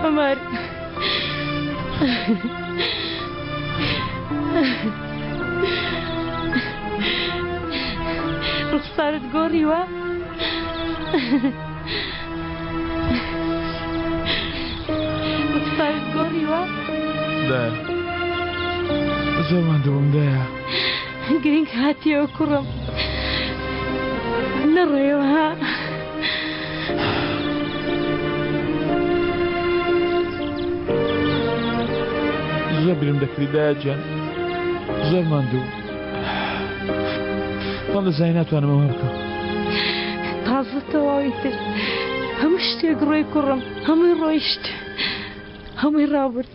عومەر. ڕوخسارت گۆڕیوە؟ ڕوخسارت گۆڕیوە؟ دایە زۆر ماندوو بووم دایە. گرنگ هاتیەوە کوڕم نەڕۆیەوە ها. زۆر بیرم دەکردی دایە گیان زۆر ماندوو بەڵام دەزانی ناتوانم ئەوە بکەم. تازە تەواوی تر هەموو شتێک ڕۆی کوڕم هەمووی ڕۆیشت هەمووی ڕابرد.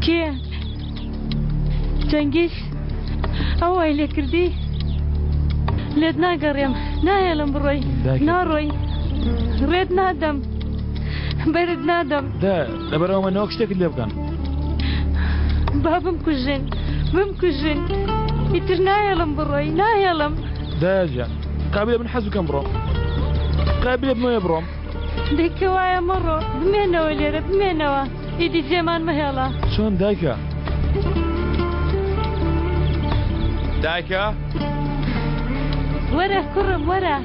کێ؟ جەنگیز ئەو وای لێ کردی؟ لێت ناگەڕێم ناهێڵم بڕۆی ناڕۆی ڕێت نادەم بەرت نادەم دە لەبەرئەوە نەوەک شتێکت لێ بکەن. با بمکوژن بمکوژن ئیتر ناهێڵم بڕۆی ناهێڵم. دایە گیان قابلە من حەز بکەم بڕۆم قابلە بمەوێ بڕۆم. دەی کەوایە مەڕۆ بمێنەوە لێرە بمێنەوە ئیدی جێمان مەهێڵە. چۆن دایکە؟ دایکە؟ وەرە کوڕم وەرە.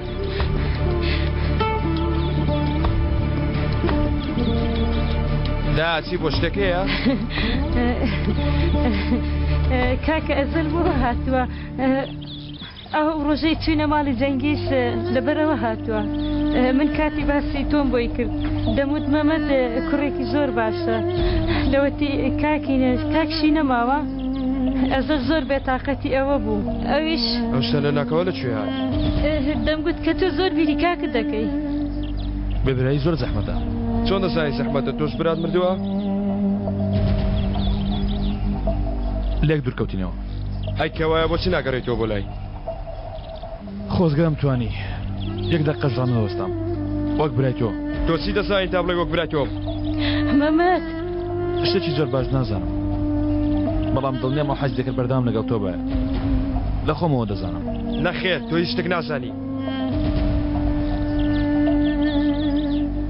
دا چی بۆ شتێک هەیە؟ کاکە ئەزەل بۆ هاتووە ئەو ڕۆژەی چوینە ماڵی جەنگیز لەبەرەوە هاتووە من کاتی باسی تۆم بۆی کرد دەموت مەمەد کوڕێکی زۆر باشە لەوەتی کاکی کاکشی نەماوە ئەزەل زۆر بێتاقەتی ئەوە بوو ئەویش. ئەو شتە لە ناکاوە لە کوێ هات؟ دەمگوت کە تۆ زۆر بیری کاکت دەکەی. بێ برایی زۆر زەحمەتە. چۆن دەزانی زەحمەتە تۆش برات مردووە؟ لێک دوور کەوتینەوە. ئەی کەوایە بۆچی ناگەڕێیتەوە بۆ لای؟ خۆزگە دەمتوانی یەک دەقەش ڕانەوەستام وەک برای تۆ. تۆ چی دەزانی تا بڵێی وەک برای تۆم؟ مەمەد. شتێکی زۆر باش نازانم بەڵام دڵنیام ئەو حەزی دەکرد بەردەوام لەگەڵ تۆ بایە لە خۆمەوە دەزانم. نەخێر تۆ هیچ شتێک نازانی.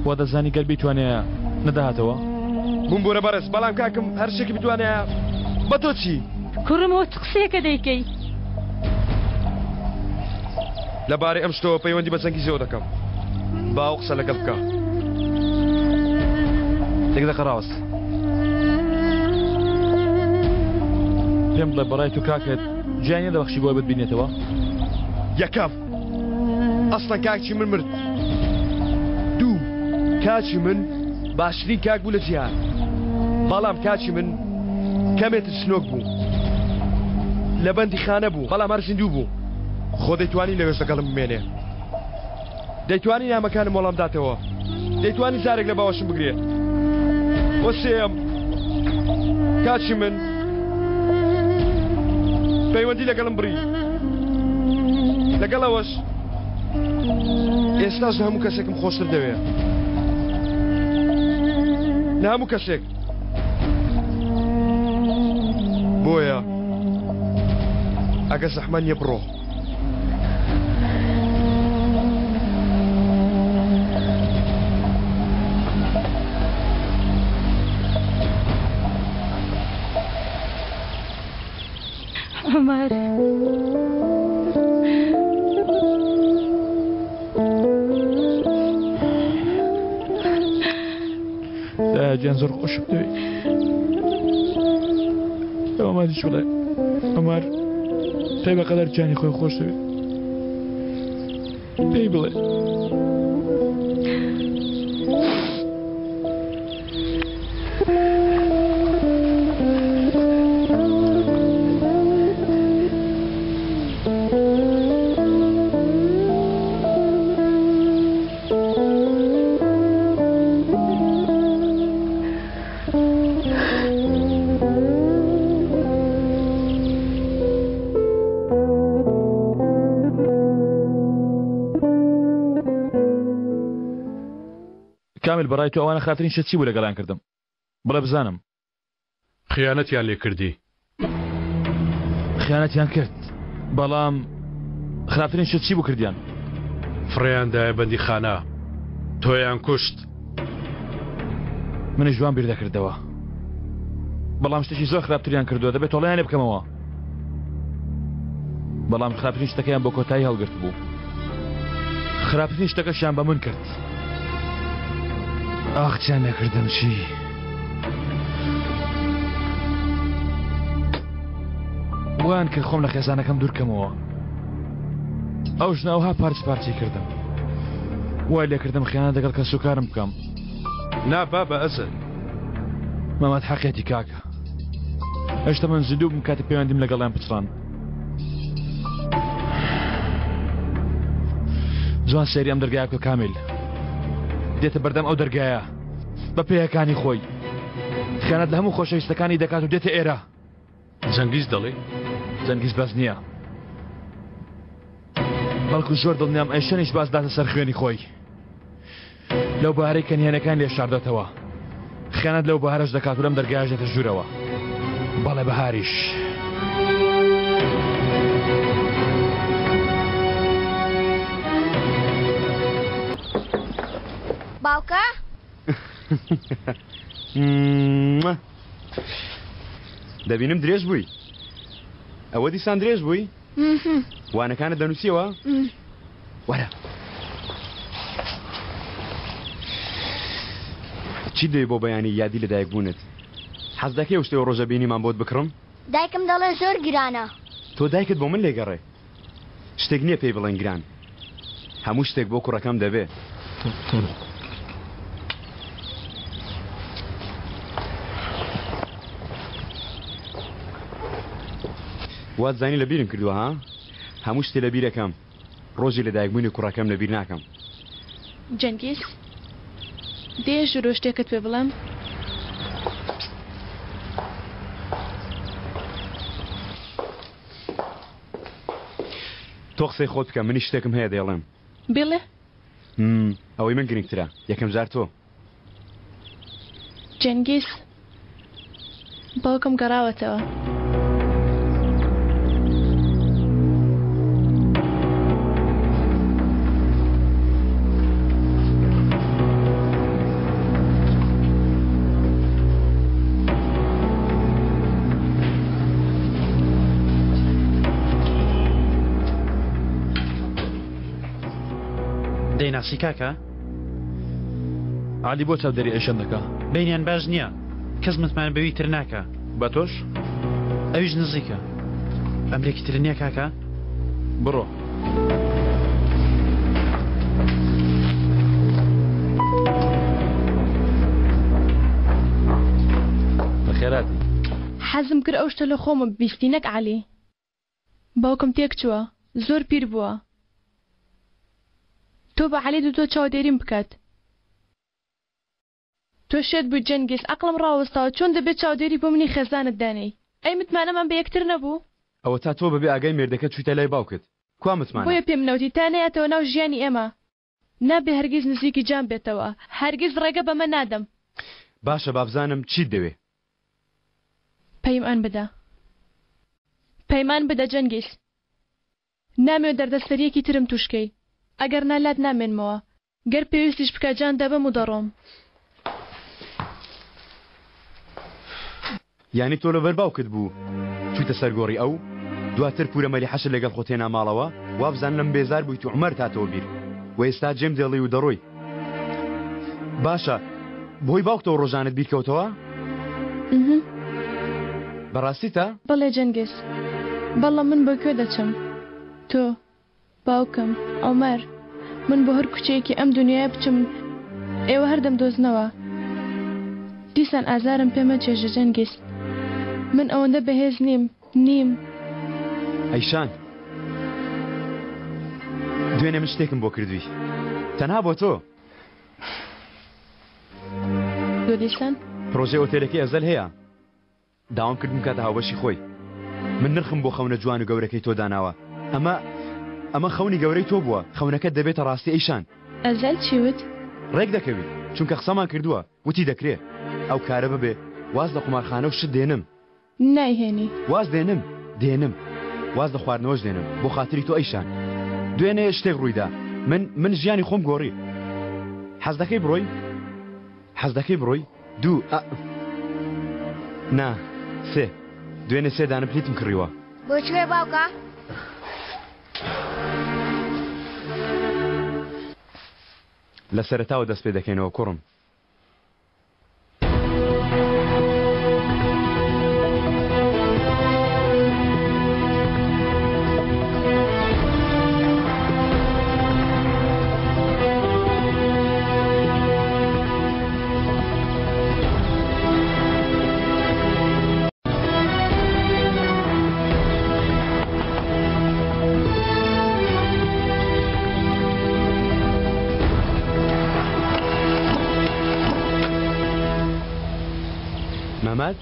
وا دەزانی گەر بیتوانایە نەدەهاتەوە؟ بمبورە بەڕێز بەڵام کاکم هەر شتێکی بتوانایە بە تۆ چی؟ کوڕم ئەوە چ قسەیەکە دەیکەی؟ لەبارەی ئەم شتەوە پەیوەندی بە جەنگیزەوە دەکەم با ئەو قسە لەگەڵ بکا. یەک دەقە ڕاوەستە. پێم بڵێ بەڕای تو کاکت گیانی نەدەبەخشی بۆی بتبینێتەوە؟ یەکەم، ئەسڵەن کاکی من مرد. دوو، کاکی من باشترین کاک بوو لە جیهان. بەڵام کاکی من کەمێ ترسنۆک بوو. لە بەندیخانە بوو، بەڵام هەر زیندوو بوو. خۆ دەیتوانی لەوێش لەگەڵم بمێنێ. دەیتوانی نامەکانم وەڵام داتەوە. دەیتوانی جارێک لە باوەشم بگرێ. وە سێیەم، کاکی من پەیوەندی لەگەڵم بڕی. لەگەڵ ئەوەش ئێستاش لە هەموو کەسێکم خۆشتر دەوێ. لە هەموو کەسێک. بۆیە ئەگەر زەحمەت نییە بڕۆ. عومەر. دایە گیان زۆر خۆشم دەوێی. ئەوەمانیش بڵێ عومەر تۆی بەقەدەر گیانی خۆی خۆش دەوێت. پێی بڵێ. کامیل بەڕای تۆ ئەوانە خراپترین شت چی بوو لەگەڵیان کردم بڵێ بزانم. خیانەتیان لێ کردی. خیانەتیان کرد بەڵام خراپترین شت چی بوو کردیان؟ فڕێیان دایە بەندیخانە تۆیان کوشت. منیش وام بیر دەکردەوە بەڵام شتێکی زۆر خراپتریان کردووە دەبێت تۆڵەیان لێ بکەمەوە بەڵام خراپترین شتەکەیان بۆ کۆتایی هەڵگرت بوو خراپترین شتەکەشیان بە من کرد ئاخ چیان نەکردم چی؟ وایان کرد خۆم لە خێزانەکەم دوورکەمەوە ئەو ژنە ئەوها پارچ پارچەی کردم وای لێکردم خیانەت لەگەڵ کەسوکارم بکەم نا بابە ئەزل مەمەد حەقیەتی کاکە هێشتا من زیندوو بووم کاتێ پەیوەندیم لەگەڵیان پچڕان جوان سەیری ئەم دەرگایە بکە کامیل دێتە بەردەم ئەو دەرگایە بە پێیەکانی خۆی خیانەت لە هەموو خۆشەویستەکانی دەکات و دێتە ئێرە جەنگیز دەڵێ جەنگیز بەس نییە بەڵکو زۆر دڵنیام ئەیشەنیش باز داتە سەر خوێنی خۆی لەو بارەی کە نهێنەکان لێ شاردەتەوە خیانەت لەو بەهارەش دەکات و لەم دەرگایش دێتە ژوورەوە بەڵێ بەهاریش. باوکە؟ دەبینم درێژ بووی ئەوە دیسان درێژ بووی وانەکانت دەنووسیەوە وەرە چی دەوێ بۆ بەیانی یادی لەدایک بوونت حەز دەکەی ئەو شتەی ڕۆژە بینیمان بۆت بکڕم دایکم دەڵێ زۆر گرانە. تۆ دایکت بۆ من لێگەڕێ شتێک نییە پێی بڵێن گران هەموو شتێک بۆ کوڕەکەم دەبێ. وات زانی لە بیرم کردووە ها؟ هەموو شتێ لە بیرەکەم ڕۆژی لەدایکبوونی کوڕەکەم لەبیر ناکەم. جەنگیز، دێیە ژوورەوە شتێکت پێ بڵێم؟ تۆ قسەی خۆت بکە منیش شتێکم هەیە دەیڵێم. بیڵێ. ئەوەی من گرنگترە یەکەم جار تۆ. جەنگیز، باوکم گەڕاوەتەوە. دەیناسی کاکە؟ عەلی بۆ چاودێری ئەیشەن دەکا؟ بەینیان باش نییە کەس متمانە بەوی تر ناکا. بە تۆش؟ ئەویش نزیکە. ئەمرێکی تر نییە کاکە؟ بڕۆ. بەخێرهاتی. حەزم کرد ئەو شتە لە خۆمە ببیستی نەک عەلی. باوکم تێکچووە زۆر پیر بووە. تۆ بە عەلی دوتوە چاودێریم بکات. تۆ شێت بوویت جەنگیز عەقڵم ڕاوەستاوە چۆن دەبێت چاودێری بۆ منی خێزانت دانێی ئەی متمانەمان بە یەکتر نەبوو؟ ئەوەتا تۆ بەبێ ئاگای مێردەکەت چوویتە لای باوکت کوا متمانە؟ بۆیە پێم نەوتی تا نەیاتەوە ناو ژیانی ئێمە نابێ هەرگیز نزیکی جان بێتەوە هەرگیز ڕێگە بەمە نادەم. باشە بابزانم چیت دەوێ؟ پەیمان بدە پەیمان بدە جەنگیز نامەوێ دەردەسەریەکی ترم توش کەی ئەگەر نا لات نامێنمەوە گەر پێویستیش بکا جان دەبەم و دەڕۆم. یانی تۆ لەبەر باوکت بوو چویتە سەر گۆڕی ئەو؟ دواتر پورە مەلیحەشت لەگەڵ خۆت هێنا ماڵەوە؟ وابزانم لەم بێزار بوویت و عومەرت هاتەوە بیر و ئێستا جێم دێڵی و دەڕۆی. باشە بەهۆی باوکتەوە ڕۆژانەت بیر کەوتەوە؟ بەڕاستیتە؟ بەڵێ جەنگیز بەڵام من بۆ کوێ دەچم؟ تۆ باوکم، عومەر، من بۆ هەر کوچەیەکی ئەم دونیایە بچم ئێوە هەر دەمدۆزنەوە. دیسان ئازارم پێ مەچێژە جەنگیز. من ئەوەندە بەهێز نیم، نیم. ئەیشان، دوێنێ من شتێکم بۆ کردووی. تەنها بۆ تۆ. تۆ دیسان؟ پرۆژەی ئۆتێلەکەی ئەزەل هەیە. داوام کرد بمکاتە هاوبەشی خۆی. من نرخم بۆ خەونە جوان و گەورەکەی تۆ داناوە. ئەمە ئەمە خەونی گەورەی تۆ بووە. خەونەکەت دەبێتە ڕاستی ئەیشان. ئەزەل چی وت؟ ڕێک دەکەوی. چونکە قسەمان کردووە. وتی دەکرێ ئەو کارە ببێ. واز لە قومارخانە و شت دێنم. نایهێنی. واز دێنم. دێنم. واز لە خواردنەوەش دێنم بۆ خاتری تۆ ئەیشان. دوێنێ شتێک ڕوویدا. من من ژیانی خۆم گۆڕی. حەز دەکەی بڕۆی؟ حەز دەکەی بڕۆی؟ دوو ئا نا سێ. دوێنێ سێ دانە پلیتم کڕیوە. بۆ کوێ باوکە؟ لە سەرەتاوە دەست پێ دەکەینەوە کوڕم. مەمەد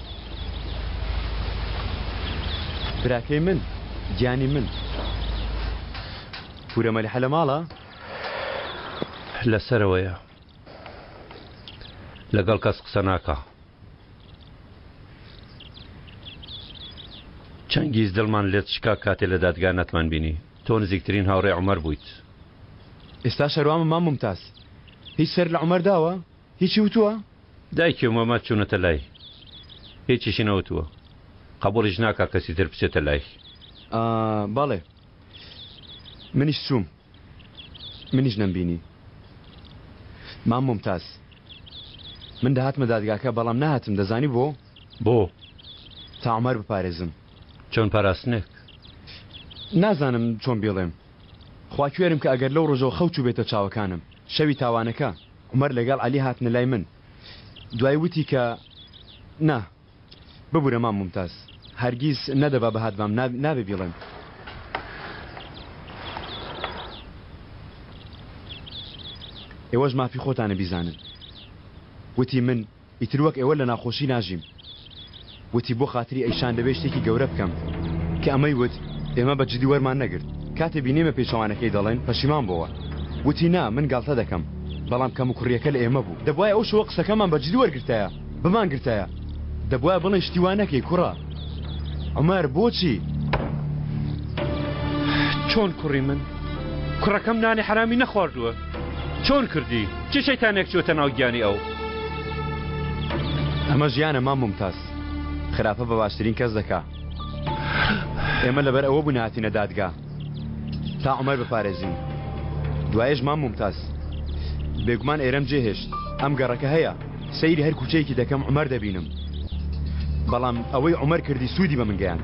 براکەی من گیانی من پورە مەلیحە لە ماڵە؟ لەسەرەوەیە لەگەڵ کەس قسە ناکا. چەنگیز دڵمان لێت شکا کاتێ لە دادگا نەتمان بینی. تۆ نزیکترین هاوڕێی عومەر بوویت. ئێستا شەروامە مام مومتاز. هیچ سەر لە عومەر داوە؟ هیچی وتووە؟ دایکی و مەمەد چوونەتە لای. هیچیشی نەوتووە. قەبووڵیش ناکا کەسی تر بچێتە لای. ئا بەڵێ. منیش چووم. منیش نەمبینی. مام مومتاز. من دەهاتمە دادگاکە بەڵام نەهاتم دەزانی بۆ؟ بۆ؟ تا عومەر بپارێزم. چۆن پاراستنێک؟ نازانم چۆن بیڵێم. خوا کوێرم کە ئەگەر لەو ڕۆژەوە خەو چووبێتە چاوەکانم. شەوی تاوانەکە عومەر لەگەڵ عەلی هاتنە لای من. دوای وتی کە نا. ببورە مام مومتاز هەرگیز نەدەبا بهاتبام نابێ بیڵێم. ئێوەش مافی خۆتانە بیزانن. وتی من ئیتر وەک ئێوە لە ناخۆشی ناژیم. وتی بۆ خاتری ئەیشان دەبێ شتێکی گەورە بکەم. کە ئەمەی وت ئێمە بە جدی وەرمان نەگرت. کاتێ بینیمە پێچەوانەکەی دەڵێن پەشیمان بۆوە. وتی نا من گاڵتە دەکەم. بەڵام کەموکوڕییەکە لە ئێمە بوو. دەبوایە ئەو شەوە قسەکەمان بە جدی وەرگرتایە. بمانگرتایە. دەبوایە بڵێن شتی وا نەکەی کوڕە. عومەر بۆچی؟ چۆن کوڕی من؟ کوڕەکەم نانی حەرامی نەخواردووە. چۆن کردی؟ چ شەیتانێک چووەتە ناو گیانی ئەو؟ ئەمە ژیانە مام مومتاز. خراپە بە باشترین کەس دەکا. ئێمە لەبەر ئەوە بووین هاتینە دادگا. تا عومەر بپارێزین. دوایەش مام مومتاز. بێگومان ئێرەم جێهێشت. ئەم گەڕەکە هەیە. سەیری هەر کوچەیەکی دەکەم عومەر دەبینم. بەڵام ئەوەی عومەر کردی سوودی بە من گەیاند.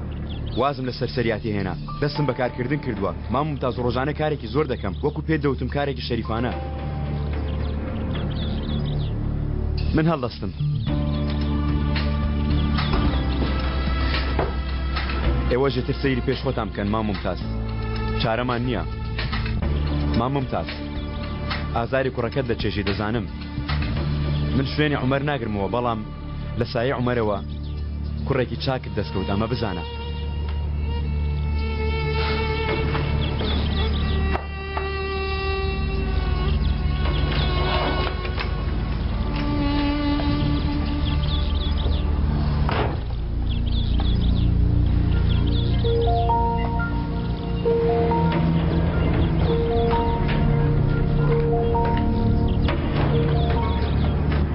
وازم لە سەرسەریاتی هێنا. دەستم بە کارکردن کردووە. مام مومتاز ڕۆژانە کارێکی زۆر دەکەم. وەکو پێت دەوتم کارێکی شەریفانە. من هەڵدەستم. ئێوەش ئیتر سەیری پێش خۆتان بکەن مام مومتاز. چارەمان نییە. مام مومتاز. ئازاری کوڕەکەت دەچێژی دەزانم. من شوێنی عومەر ناگرمەوە بەڵام لە سایەی عومەرەوە کوڕێکی چاکت دەستکەوت ئەمە بزانە.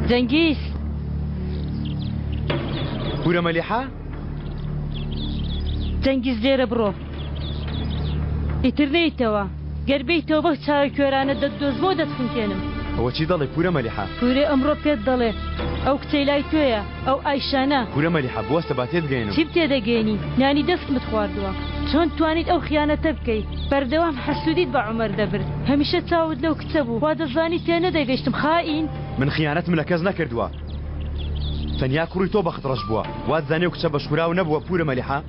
جەنگیز. پورە مەلیحە؟ جەنگیز لێرە بڕۆ. ئیتر نەیتەوە. گەر بێیتەوە بەو چاوە کوێرانە دەتدۆزمەوە دەتخنکێنم. ئەوە چی دەڵێی پورە مەلیحە؟ پورێ ئەمڕۆ پێت دەڵێ ئەو کچەی لای تۆیە. ئەو ئایشانە. کورە مەلیحە بوەستە با تێتگەیەنم. چیم تێدەگەیەنی؟ نانی دەستمت خواردووە. چۆن توانیت ئەو خیانەتە بکەی؟ بەردەوام حەسوودیت بە عومەر دەبرد. هەمیشە چاوت لەو کچە بوو. وا دەزانی تێنەدەگەیشتم خائین. من خیانەتم لە کەس نەکردووە. تەنیا کوڕی تۆ بەخت ڕەش بووە. وات زانی ئەو کچە بەشخوراو نەبووە پورە مەلیحە؟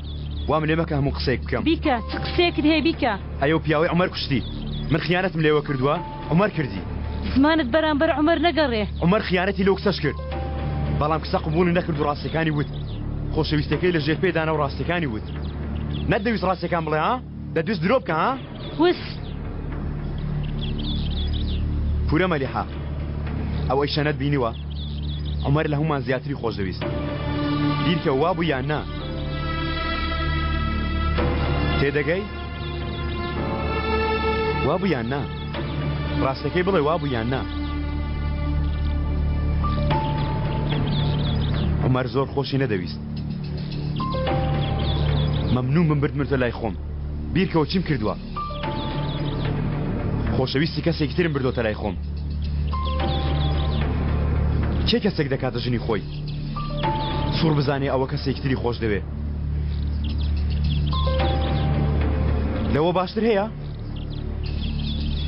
وام لێ مەکە هەموو قسەیەک بکەم. بیکە، چ قسەیەکت هەیە بیکە. ئەی ئەو پیاوەی عومەر کوشتی؟ من خیانەتم لێوە کردووە؟ عومەر کردی. زمانت بەرامبەر عومەر نەگەڕێ. عومەر خیانەتی لەو کچەش کرد بەڵام کچە قبوڵی نەکرد و ڕاستیەکانی وت خۆشەویستەکەی لە ژێر پێ دانا و ڕاستیەکانی وت نەتدەویست ڕاستیەکان بڵێ ها دەتویست درۆ بکە ها وس. پورە مەلیحە ئەو ئەیشەنەت بینیوە عومەر لە هەموومان زیاتری خۆشدەویست بیرکە وابوو یان نا؟ تێدەگەی؟ وابوو یان نا؟ ڕاستەکەی بڵێ وابوو یان نا؟ عومەر زۆر خۆشی نەدەویست. مەمنوون بم بردمرتە لای خۆم. بیرکەوە چیم کردووە. خۆشەویستی کەسێکی ترم بردۆتە لای خۆم. کێ کەسێک دەکاتە ژنی خۆی؟ سوڕ بزانێ ئەوە کەسێکی تری خۆش دەوێ. لەوە باشتر هەیە؟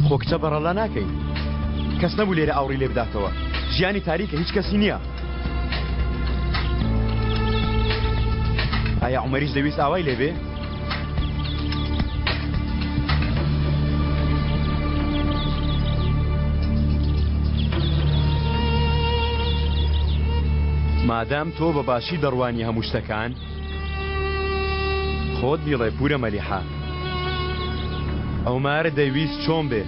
خۆ کچە بەڕەلا ناکەی. کەس نەبوو لێرە ئاوڕی لێ بداتەوە. ژیانی تاریکە هیچ کەسی نییە. ئایا عومەریش دەویست ئاوای لێ بێ؟ مادام تۆ بە باشی دەڕوانی هەموو شتەکان خۆت بیڵێ پورە مەلیحە عومەر دەیویست چۆن بێ؟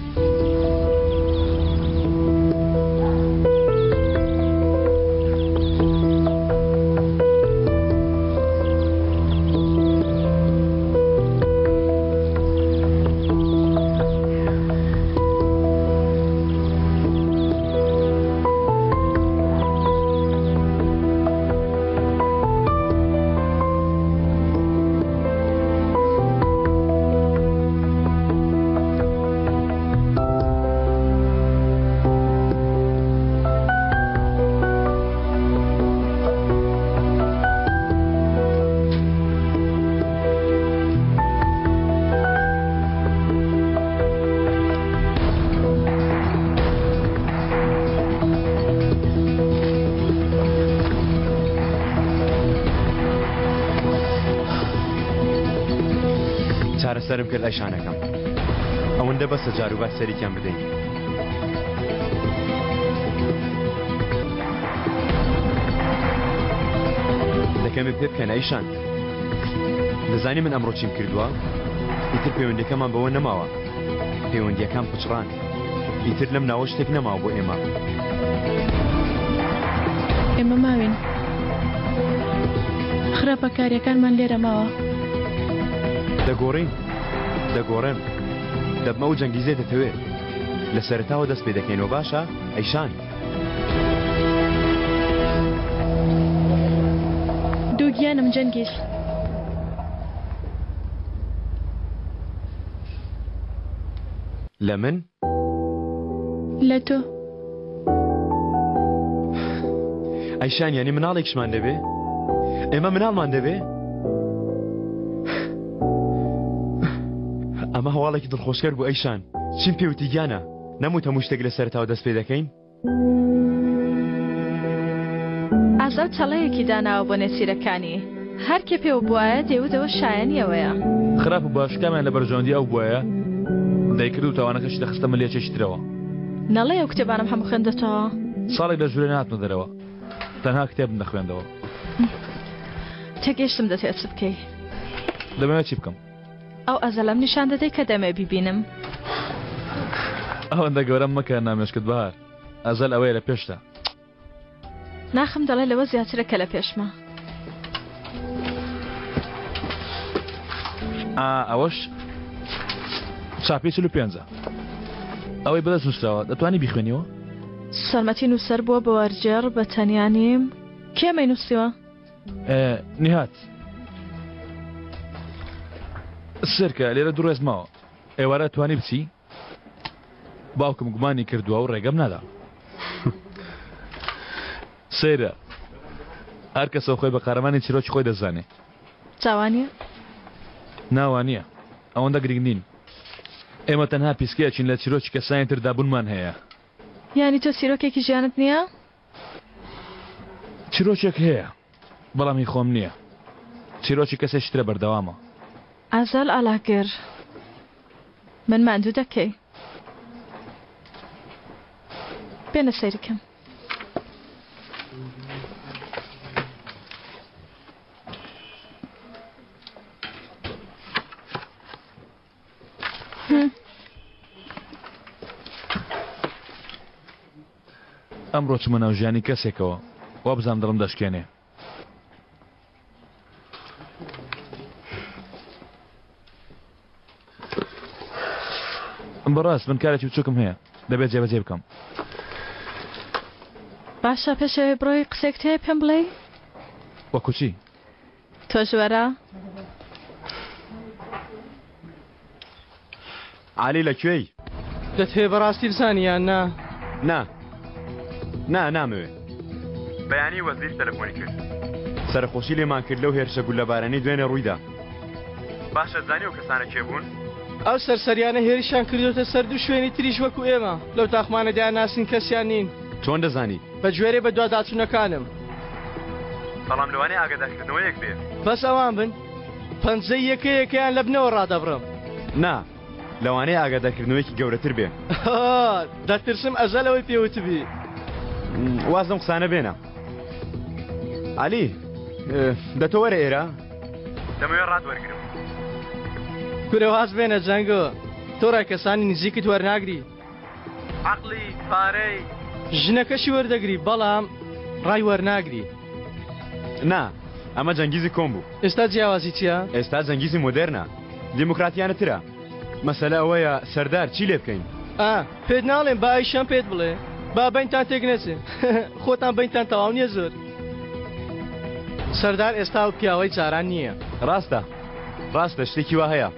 چارەسەرم کرد ئەیشانەکەم ئەوەندە بەسە جاروبار سەریکیان بدەین. دەکەمێ پێ بکەن ئەیشان دەزانی من ئەمڕۆ چیم کردووە ئیتر پەیوەندەکەمان بەوە نەماوە پەیوەندیەکان پچڕان ئیتر لەم ناوە شتێک نەماوە بۆ ئێمە. ئێمە ماوین. خراپەکاریەکانمان لێرە ماوە. دەگۆڕین. دەگۆڕێم. دەبمە ئەو جەنگیزەی دەتەوێ. لە سەرەتاوە دەست پێ دەکەینەوە باشە ئەیشان. دووگیانم جەنگیز. لە من؟ لە تۆ. ئەیشان یانی مناڵێکشمان دەبێ؟ ئێمە مناڵمان دەبێ؟ ئەمە هەواڵێکی دڵخۆشکەر بوو ئەیشان چیم پێوتی گیانە نەموت هەموو شتێک لە سەرەتاوە دەست پێ دەکەین؟ ئازاد چەڵەیەکی داناوە بۆ نێچیرەکانی، هەر کێ پێوە بوایە دەیوت ئەوە شایەنی ئەوەیە. خراپ و باش کامیان لە بەرژەوەندی ئەو بوایە دەیکرد و تاوانەکەشی دەخستە ملی یەکێکی ترەوە. نەڵێی ئەو کتێبانەم هەموو خوێندۆتەوە؟ ساڵێک لە ژوورێ نەهاتمە دەرەوە، تەنها کتێبم دەخوێندەوە. تێگەیشتم دەتەوێت چ بکەی. دەمەوێت چی بکەم؟ ئەو ئەزەلەم نیشان دەدەی کە دەمەوێت بیبینم. ئەوەندە گەورەم مەکە نامێشکت بەهار. ئەزەل ئەوەیە لە پێشتە. ناخم دەڵێ لەوە زیاترە کە لە پێشمە. ئا ئەوەش چاپی 45ە. ئەوەی بەدەست نووسراوە دەتوانی بیخوێنیەوە؟ سەرمەتی نووسەر بووە بە وەرگێڕ بە تەنیا نیم. کێ ئەمەی نووسیوە؟ نیهات سێرکە لێرە دوو ڕێز ماوە ئێوارە توانی بچی؟ باوکم گومانی کردووە و ڕێگەم نادا. سەیرە هەر کەسە خۆی بە قارەمانی چیرۆکی خۆی دەزانێ. جا وانییە؟ نا وانییە. ئەوەندە گرنگ نین. ئێمە تەنها پیسکەیەکین لە چیرۆکی کەسانی تردا بوونمان هەیە. یانی تۆ چیرۆکێکی ژیانت نییە؟ چیرۆکێک هەیە بەڵام هی خۆم نییە. چیرۆکی کەسێکی ترە بەردەوامە. ئازال ئالاگر من ماندوو دەکەی. بێنە سەیری کەم. ئەمڕۆ چوومە ناو ژیانی کەسێکەوە وابزانم دڵم دەشکێنێ. بەڕاست من کارێکی بچووکم هەیە دەبێت جێبەجێ بکەم. باشە پێش ئەوەی بڕۆی قسەیەکت هەیە پێم بڵێی؟ وەکو چی؟ تۆش وەرە. عەلی لە کوێی؟ دەتهەوێ بەڕاستی بزانی یان نا؟ نا نا نامەوێ. بەیانی وەزیر تەلەفۆنی کرد سەرەخۆشی لێمان کرد لەو هێرشە گوللەبارانەی دوێنێ ڕوویدا. باشە زانی ئەو کەسانە کێ بوون؟ ئەو سەرسەریانە هێرشیان کردۆتە سەر دوو شوێنی تریش وەکو ئێمە لەو تاقمانە دەیانناسین کەسیان نین. چۆن دەزانی؟ بە گوێرەی بەدواداچوونەکانم. بەڵام لەوانەیە ئاگادارکردنەوەیەک بێ. بەس ئەوان بن پەنجەی یەکە یەکەیان لە بنەوە ڕادەبڕم. نا لەوانەیە ئاگادارکردنەوەیەکی گەورەتر بێ. دەترسم ئەزەل ئەوەی پێ وتبی. واز لەم قسانە بێنە. عەلی دە تۆ وەرە ئێرە. دەمەوێ ڕات وەرگرم. کورە واز بێنە جەنگۆ تۆ ڕای کەسانی نزیکت وەرناگری. عەقڵی، پارەی، ژنەکەشی وەردەگری بەڵام ڕای وەرناگری. نا ئەمە جەنگیزی کۆن بوو. ئێستا جیاوازی چیە؟ ئێستا جەنگیزی مۆدێرنە دیموکراتیانە ترە. مەسەلە ئەوەیە سەردار چی لێ بکەین؟ ئا پێت ناڵێم با ئەیشەم پێت بڵێ با بەینتان تێک نەچێ خۆتان بەینتان تەواو نیە زۆر. سەردار ئێستا ئەو پیاوەی جاران نیە. ڕاستە ڕاستە شتێکی وا هەیە.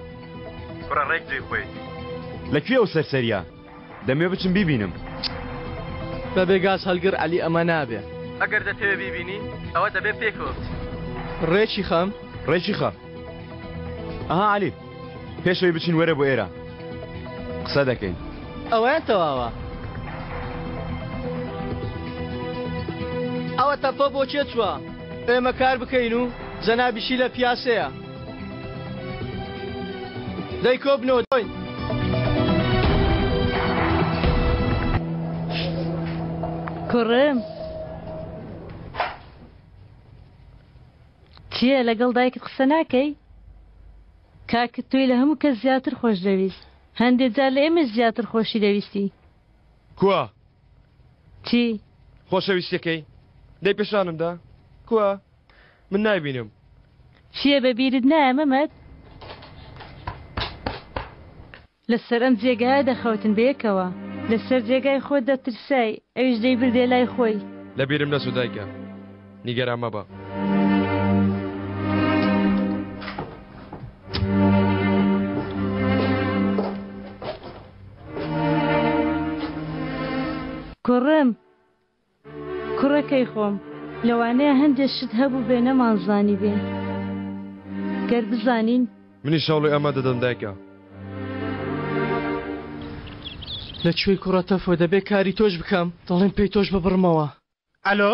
کوڕە ڕێک جێی خۆیەتی. لە کوێ ئەو سەرسەریە؟ دەمەوێ بچم بیبینم. بەبێ گاز هەلگر عەلی ئەمە نابێ. ئەگەر دەتەوێ بیبینی ئەوە دەبێ پێکەوە بچین. ڕێکی خەم. ڕێکی خە. ئەها عەلی پێش ئەوەی بچین وەرە بۆ ئێرە قسە دەکەین. ئەوەیان تەواوە. ئەوە تەپە بۆ کێ چووە؟ ئێمە کار بکەین و جەنابیشی لە پیاسەیە. دەی کۆبنەوە دۆین. کوڕم چییە لەگەڵ دایکت قسە ناکەی؟ کاکت تۆی لە هەموو کەس زیاتر خۆش دەویست هەندێ جار لە ئێمەش زیاتر خۆشی دەویستی. کوا؟ چی؟ خۆشەویستیەکەی دەی پێشانم دا کوا؟ من نایبینم. چییە بە بیرت نایە مەمەد؟ لەسەر ئەم جێگایە دەخەوتن بەیەکەوە. لەسەر جێگای خۆت دەترسای، ئەویش دەیبردیە لای خۆی. لە بیرم نەچوو دایکە، نیگەران مەبە. کوڕم، کوڕەکەی خۆم، لەوانەیە هەندێ شت هەبووبێ نەمانزانیبێ. گەر بزانین. منیش هەوڵی ئەمە دەدەم دایکە. لە کوێی کوڕە تەفۆ دەبێ کاری تۆش بکەم دەڵێم پێی تۆش ببڕمەوە. ئەلۆ.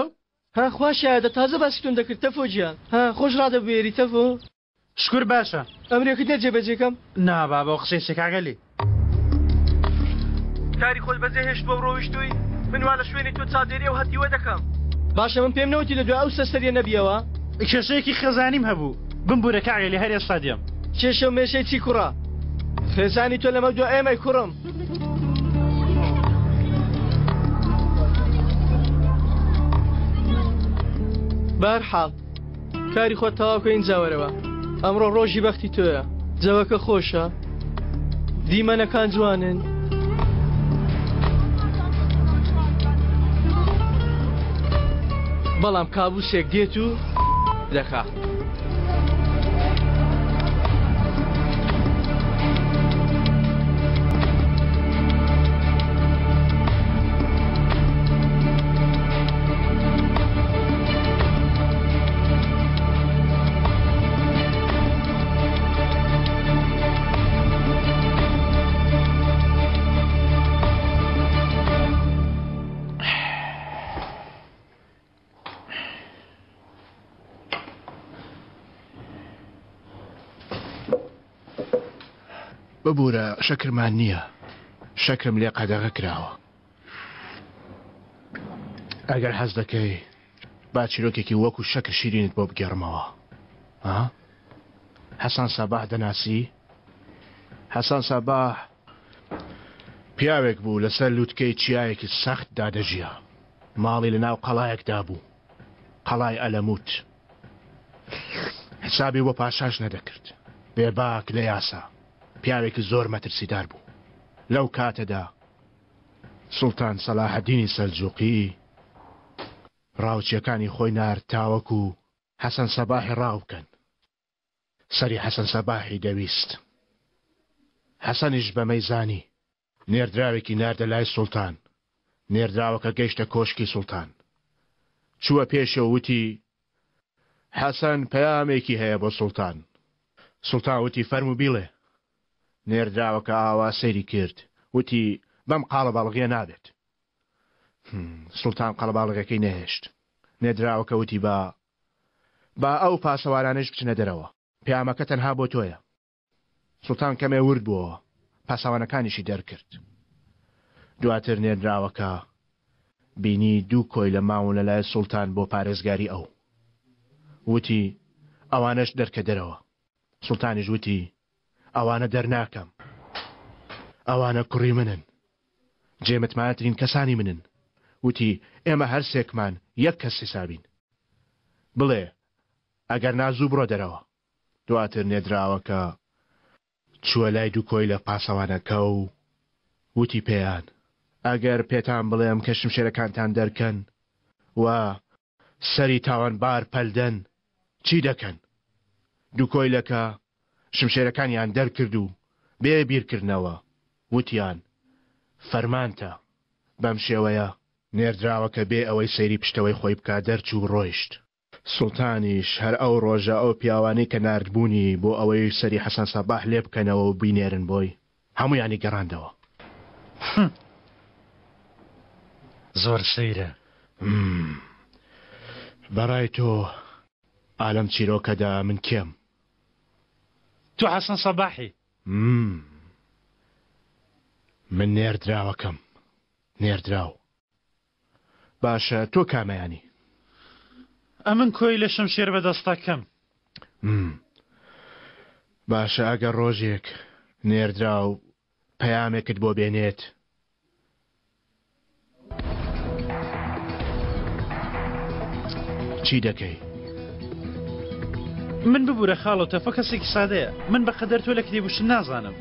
ها خوا شایەدە تازە باسی تۆم دەکرد تەفۆ گیان ها خۆش ڕادەبوێری تەفۆ. شکور باشە. ئەمرێکت نیە جێبەجێ کەم؟ نا بابە ئەو قسەی چیە کاک عەلی. کاری خۆت بەجێ هێشتووە و ڕۆیشتووی؟ من وا لە شوێنی تۆ چاودێری ئەو هەتیوە دەکەم. باشە من پێم نەوتی لە دوای ئەو سەرسەریە نەبیەوە؟ کێشەیەکی خێزانیم هەبوو. بمبورە کاک عەلی هەر ئێستا دێم. کێشە و مێشەی چی کوڕە؟ خێزانی تۆ لەمە دوا ئێمەی کوڕم. بەهەرحاڵ کاری خۆت تەواو کە ئینجا وەرەوە ئەمڕۆ ڕۆژی بەختی تۆیە جەوەکە خۆشە دیمەنەکان جوانن. بەڵام کابوسێک دێت و دەکا. ببورە شەکرمان نییە شەکرم لێ قەدەغە کراوە ئەگەر حەز دەکەی با چیرۆکێکی وەکو شەکر شیرینت بۆ بگێڕمەوە ها حەسان ساباح دەناسی حەسان ساباح پیاوێک بوو لەسەر لوتکەی چیایەکی سەختدا دەژیا ماڵی لە ناو قەڵایەکدا بوو، قەڵای ئەلەموت. حسابی بۆ پاشاش نەدەکرد. بێباک لە یاسا، پیاوێکی زۆر مەترسیدار بوو. لەو کاتەدا سوڵتان سەلاحەدینی سەلجوقی ڕاوچیەکانی خۆی نارد تاوەکو حەسەن سەباحی ڕاو بکەن. سەری حەسەن سەباحی دەویست. حەسەنیش بەمەی زانی. نێردراوێکی ناردە لای سوڵتان. نێردراوەکە گەیشتە کۆشکی سوڵتان. چووە پێشێ و وتی، حەسەن پەیامێکی هەیە بۆ سوڵتان. سوڵتان وتی، فەرموو بیڵێ. نێردراوەکە ئاوا سەیری کرد، وتی، بەم قاڵەباڵغییە نابێت. سوڵتان قەڵەباڵغیەکەی نەهێشت. نێردراوەکە وتی، با با ئەو پاسەوانانەیش بچنە دەرەوە. پەیامەکە تەنها بۆ تۆیە. سوڵتان کەمێ ورد بووەوە، پاسەوانەکانیشی دەرکرد. دواتر نێردراوەکە بینی دوو کۆیلە ماون لە لای سوڵتان بۆ پارێزگاری ئەو. وتی، ئەوانەش دەرکە دەرەوە. سوڵتانیش وتی، ئەوانە دەرناکەم. ئەوانە کوڕی منن. جێ متمانەترین کەسانی منن. وتی، ئێمە هەرسێکمان یەک کەس حیسابین. بڵێ، ئەگەرنا زوو بڕۆ دەرەوە. دواتر نێردراوەکە چووە لای دوو کۆیلە پاسەوانەکە و وتی پێیان، ئەگەر پێتان بڵێم کە شمشێرەکانتان دەرکەن و سەری تاوانبار پەلدەن، چی دەکەن؟ دوو کۆیلەکە شمشێرەکانیان دەرکرد و بێ بیرکردنەوە وتیان، فەرمانتە. بەم شێوەیە نێردراوەکە بێ ئەوەی سەیری پشتەوەی خۆی بکا دەرچوو و ڕۆیشت. سوڵتانیش هەر ئەو ڕۆژە ئەو پیاوانەی کە ناردبوونی بۆ ئەوەی سەری حەسەن سەباح لێ بکەنەوە و بینێرن بۆی، هەموویانی گەڕاندەوە. هم. زۆر سەیرە. هم. بەڕای تۆ ئا لەم چیرۆکەدا من کێم؟ تۆ حەسەن سەباحی. هم. من نێردراوەکەم. نێردراو. باشە تۆ کامەیانی؟ ئەمن کۆیلە شمشێر بەدەستەکەم. باشە ئەگەر ڕۆژێک نێردراو پەیامێکت بۆ بێنێت چی دەکەی؟ من ببورە خاڵۆ تەفە کەسێکی سادەیە من بە قەدەر تۆ لە کتێب و شت نازانم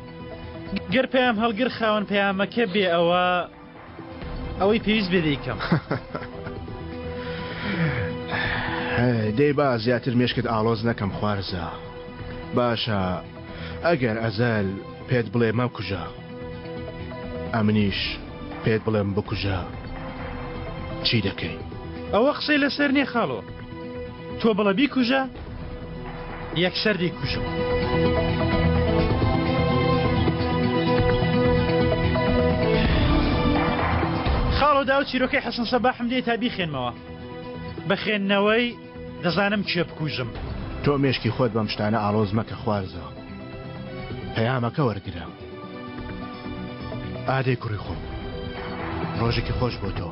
گەر پەیام هەڵگر خاوەن پەیامەکە بێ ئەوە ئەوەی پێویست بێ دەیکەم. دەی با زیاتر مێشکت ئاڵۆز نەکەم خوارزا. باشە ئەگەر ئەزەل پێت بڵێ مەکوژە ئەمنیش پێت بڵێم بکوژە چی دەکەی؟ ئەوە قسەی لەسەر نییە خاڵۆ تۆ بڵە بیکوژە یەکسەر دەیکوژم. خاڵۆ داو چیرۆکەی حەسەن سەباحم دێ تا بیخێنمەوە بە خوێندنەوەی دەزانم کێ بکوژم. تۆ مێشکی خۆت بەم شتانە ئاڵۆز مەکە خوارزا پەیامەکە وەرگرە. ئادەی کوڕی خۆم ڕۆژێکی خۆش بۆ تۆ.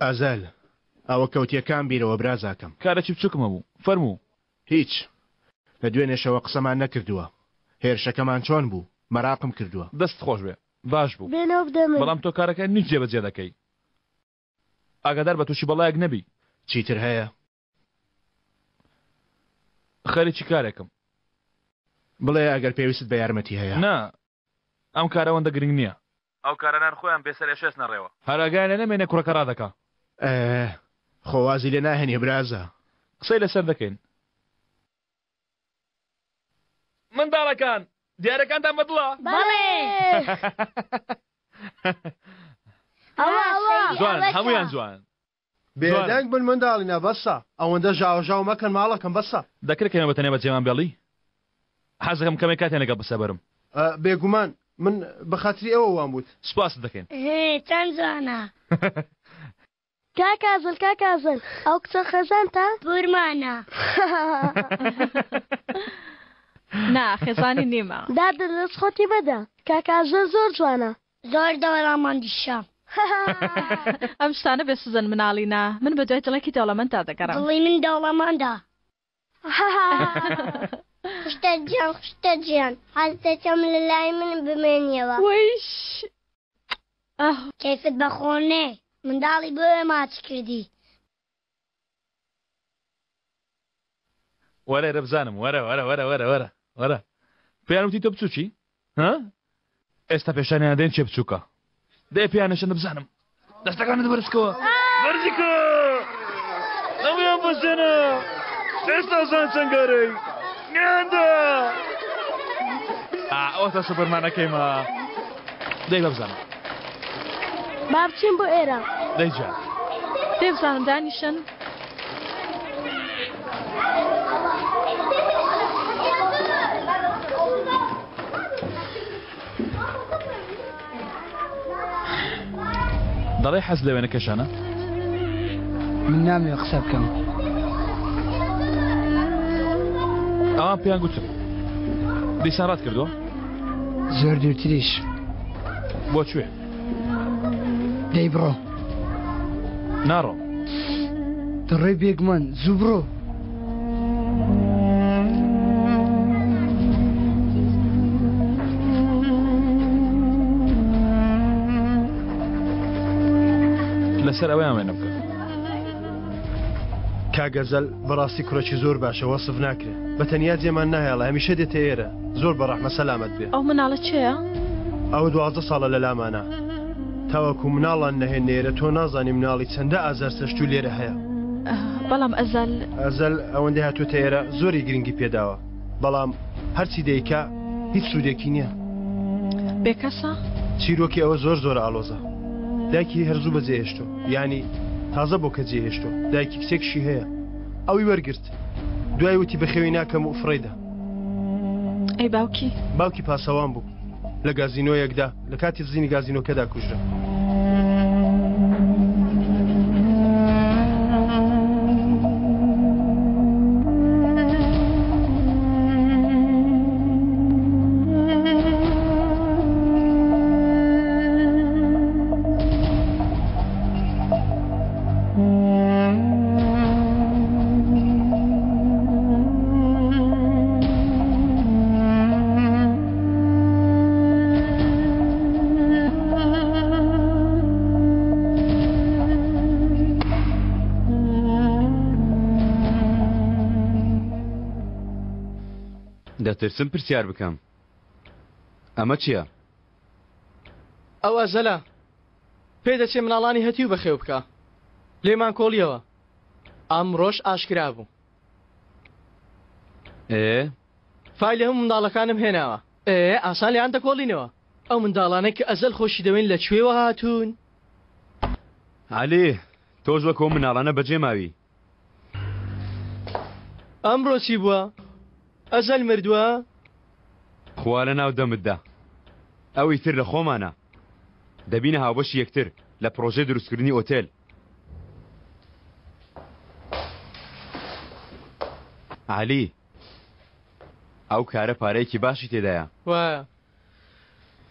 ئەزەل ئەوە کەوتیە کام بیرەوە برازاکەم؟ کارێکی بچوکم هەبوو فەرموو. هیچ. لە دوێنێشەوە قسەمان نەکردووە. هێرشەکەمان چۆن بوو؟ مەراقم کردووە. دەستت خۆش بێ. باش بوو. بێنەوە بدە من. بەڵام تۆ کارەکە نیو جێبەجێ دەکەی. ئاگادار بە تووشی بەڵایەک نەبی. چیتر هەیە؟ خەریکی کارێکم. بڵێ ئەگەر پێویستت بە یارمەتی هەیە. نا، ئەم کارە ئەوەندە گرنگ نییە. ئەو کارانە هەر خۆیان بێ سەرئێشە ئەچنە ڕێوە. هەر ئاگایان لێ نەمێنێ کوڕەکە ڕادەکا. ئێ، خۆ وازی لێ ناهێنی برازا. قسەی لەسەر دەکەین. منداڵەکان، دیارەکانتان بە دڵە؟ بەڵێ. ئەوە ئەوە. جوانن، هەموویان جوانن. بێدەنگ بن منداڵینە بەسە ئەوەندە ژاوەژاو مەکەن ماڵەکەم بەسە. دەکرێ کەمێ بە تەنیا بەجێمان بێڵی؟ حەز دەکەم کەمێک کاتیان لەگەڵ بەسەر بەرم. بێگومان، من بە خاتری ئێوە وام وت. سوپاست دەکەین. هێ چەند جوانە. کاک ئازل کاک ئازل ئەو کچە خێزانتە؟ پورمانە. نا خێزانی نیمە. دادە دەست خۆتی بەدە کاک ئازل زۆر جوانە. زۆر دەوڵەمەندیشە. ئەم شتانە بێ سوزن مناڵینە من بە دوای دڵێکی دەوڵەمەنددا دەگەڕێم. دڵی من دەوڵەمەندە. خوشتە گیان خوشتە گیان حەز دەکەم لە لای من بمێنیەوە. وەیش کەیفت بە خۆ نێ منداڵی بۆیە ماچ کردی. وەرە ئێرە بزانم وەرە وەرە وەرە وەرە وەرە وەرە پێیان وتی تۆ بچوکی ها ئێستا پێشانیان دێن چێ بچووکە دێ پێیان نشان بزانم دەستەکانت بەرزکەوە بەرزیکە هەموویان بەسێنە ئێستا زان چەنگارەی گەندە ئەوەتا سوپەرمانەکەیمە دەی بەبزانم با بچین بۆ ئێرە دەی جا دێ بزانم دانیشن دەڵێ حەز لە وێنەکەشانە؟ من نامەوێ قسە بکەم. ئەوان پێیان گوتم. دیسان ڕات کردووە؟ زۆر دوورتریش. بۆ کوێ؟ دەی بڕۆ. ناڕۆم. دەڕۆی بێگومان زوو بڕۆ. لەسەر ئەوەیان وێنە بکە. کاک گەزەل بەڕاستی کوڕێکی زۆر باشە وەسف ناکرێ بە تەنیا جێمان ناهێڵێ هەمیشە دێتە ئێرە زۆر بە ڕەحمە سەلامەت بێ. ئەو مناڵە کێیە؟ ئەوە 12 ساڵە لە لامانە تاوەکو مناڵان نەهێن نێرە تۆ نازانی مناڵی چەندە ئازار چەشتوو لێرە هەیە. بەڵام ئەزەل. ئەزەل ئەوەندەی هاتووەتە ئێرە زۆری گرنگی پێداوە بەڵام هەرچی دەیکا هیچ سوودێکی نییە. بێکەسە؟ چیرۆکی ئەوە زۆر زۆر ئاڵۆزە دایکی هەر زوو بەجێهێشتۆ یانی تازە بۆ کە جێهێشتۆ دایکی کچێکشی هەیە ئەوی وەرگرت دوای وتی بەخێوی ناکەم و فڕێیدا. ئەی باوکی؟ باوکی پاسەوان بوو لە گازینۆیەکدا لە کاتی دزینی گازینۆکەدا کوژرا. دەترسم پرسیار بکەم ئەمە چییە؟ ئەو ئەزەلە پێدەچێ مناڵانی هەتیو بەخێو بکا لێمان کۆڵیەوە ئەمڕۆش ئاشکرا بوو. ئێ؟ فایلی هەموو منداڵەکانم هێناوە. ئێ ئاسان لێیان دەکۆڵینەوە. ئەو منداڵانەی کە ئەزەل خۆشی دەوێن لە کوێوە هاتوون؟ عەلی، تۆش وەک ئەو مناڵانە بەجێ ماوی. ئەمڕۆ چی بووە؟ ئەزەل مردووە؟ خوا لە ناو دەمت دا. ئەو ئیتر لە خۆمانە. دەبینە هاوبەشی یەکتر لە پڕۆژەی دروستکردنی ئۆتێل. عەلی، ئەو کارە پارەیەکی باشی تێدایە. وایە.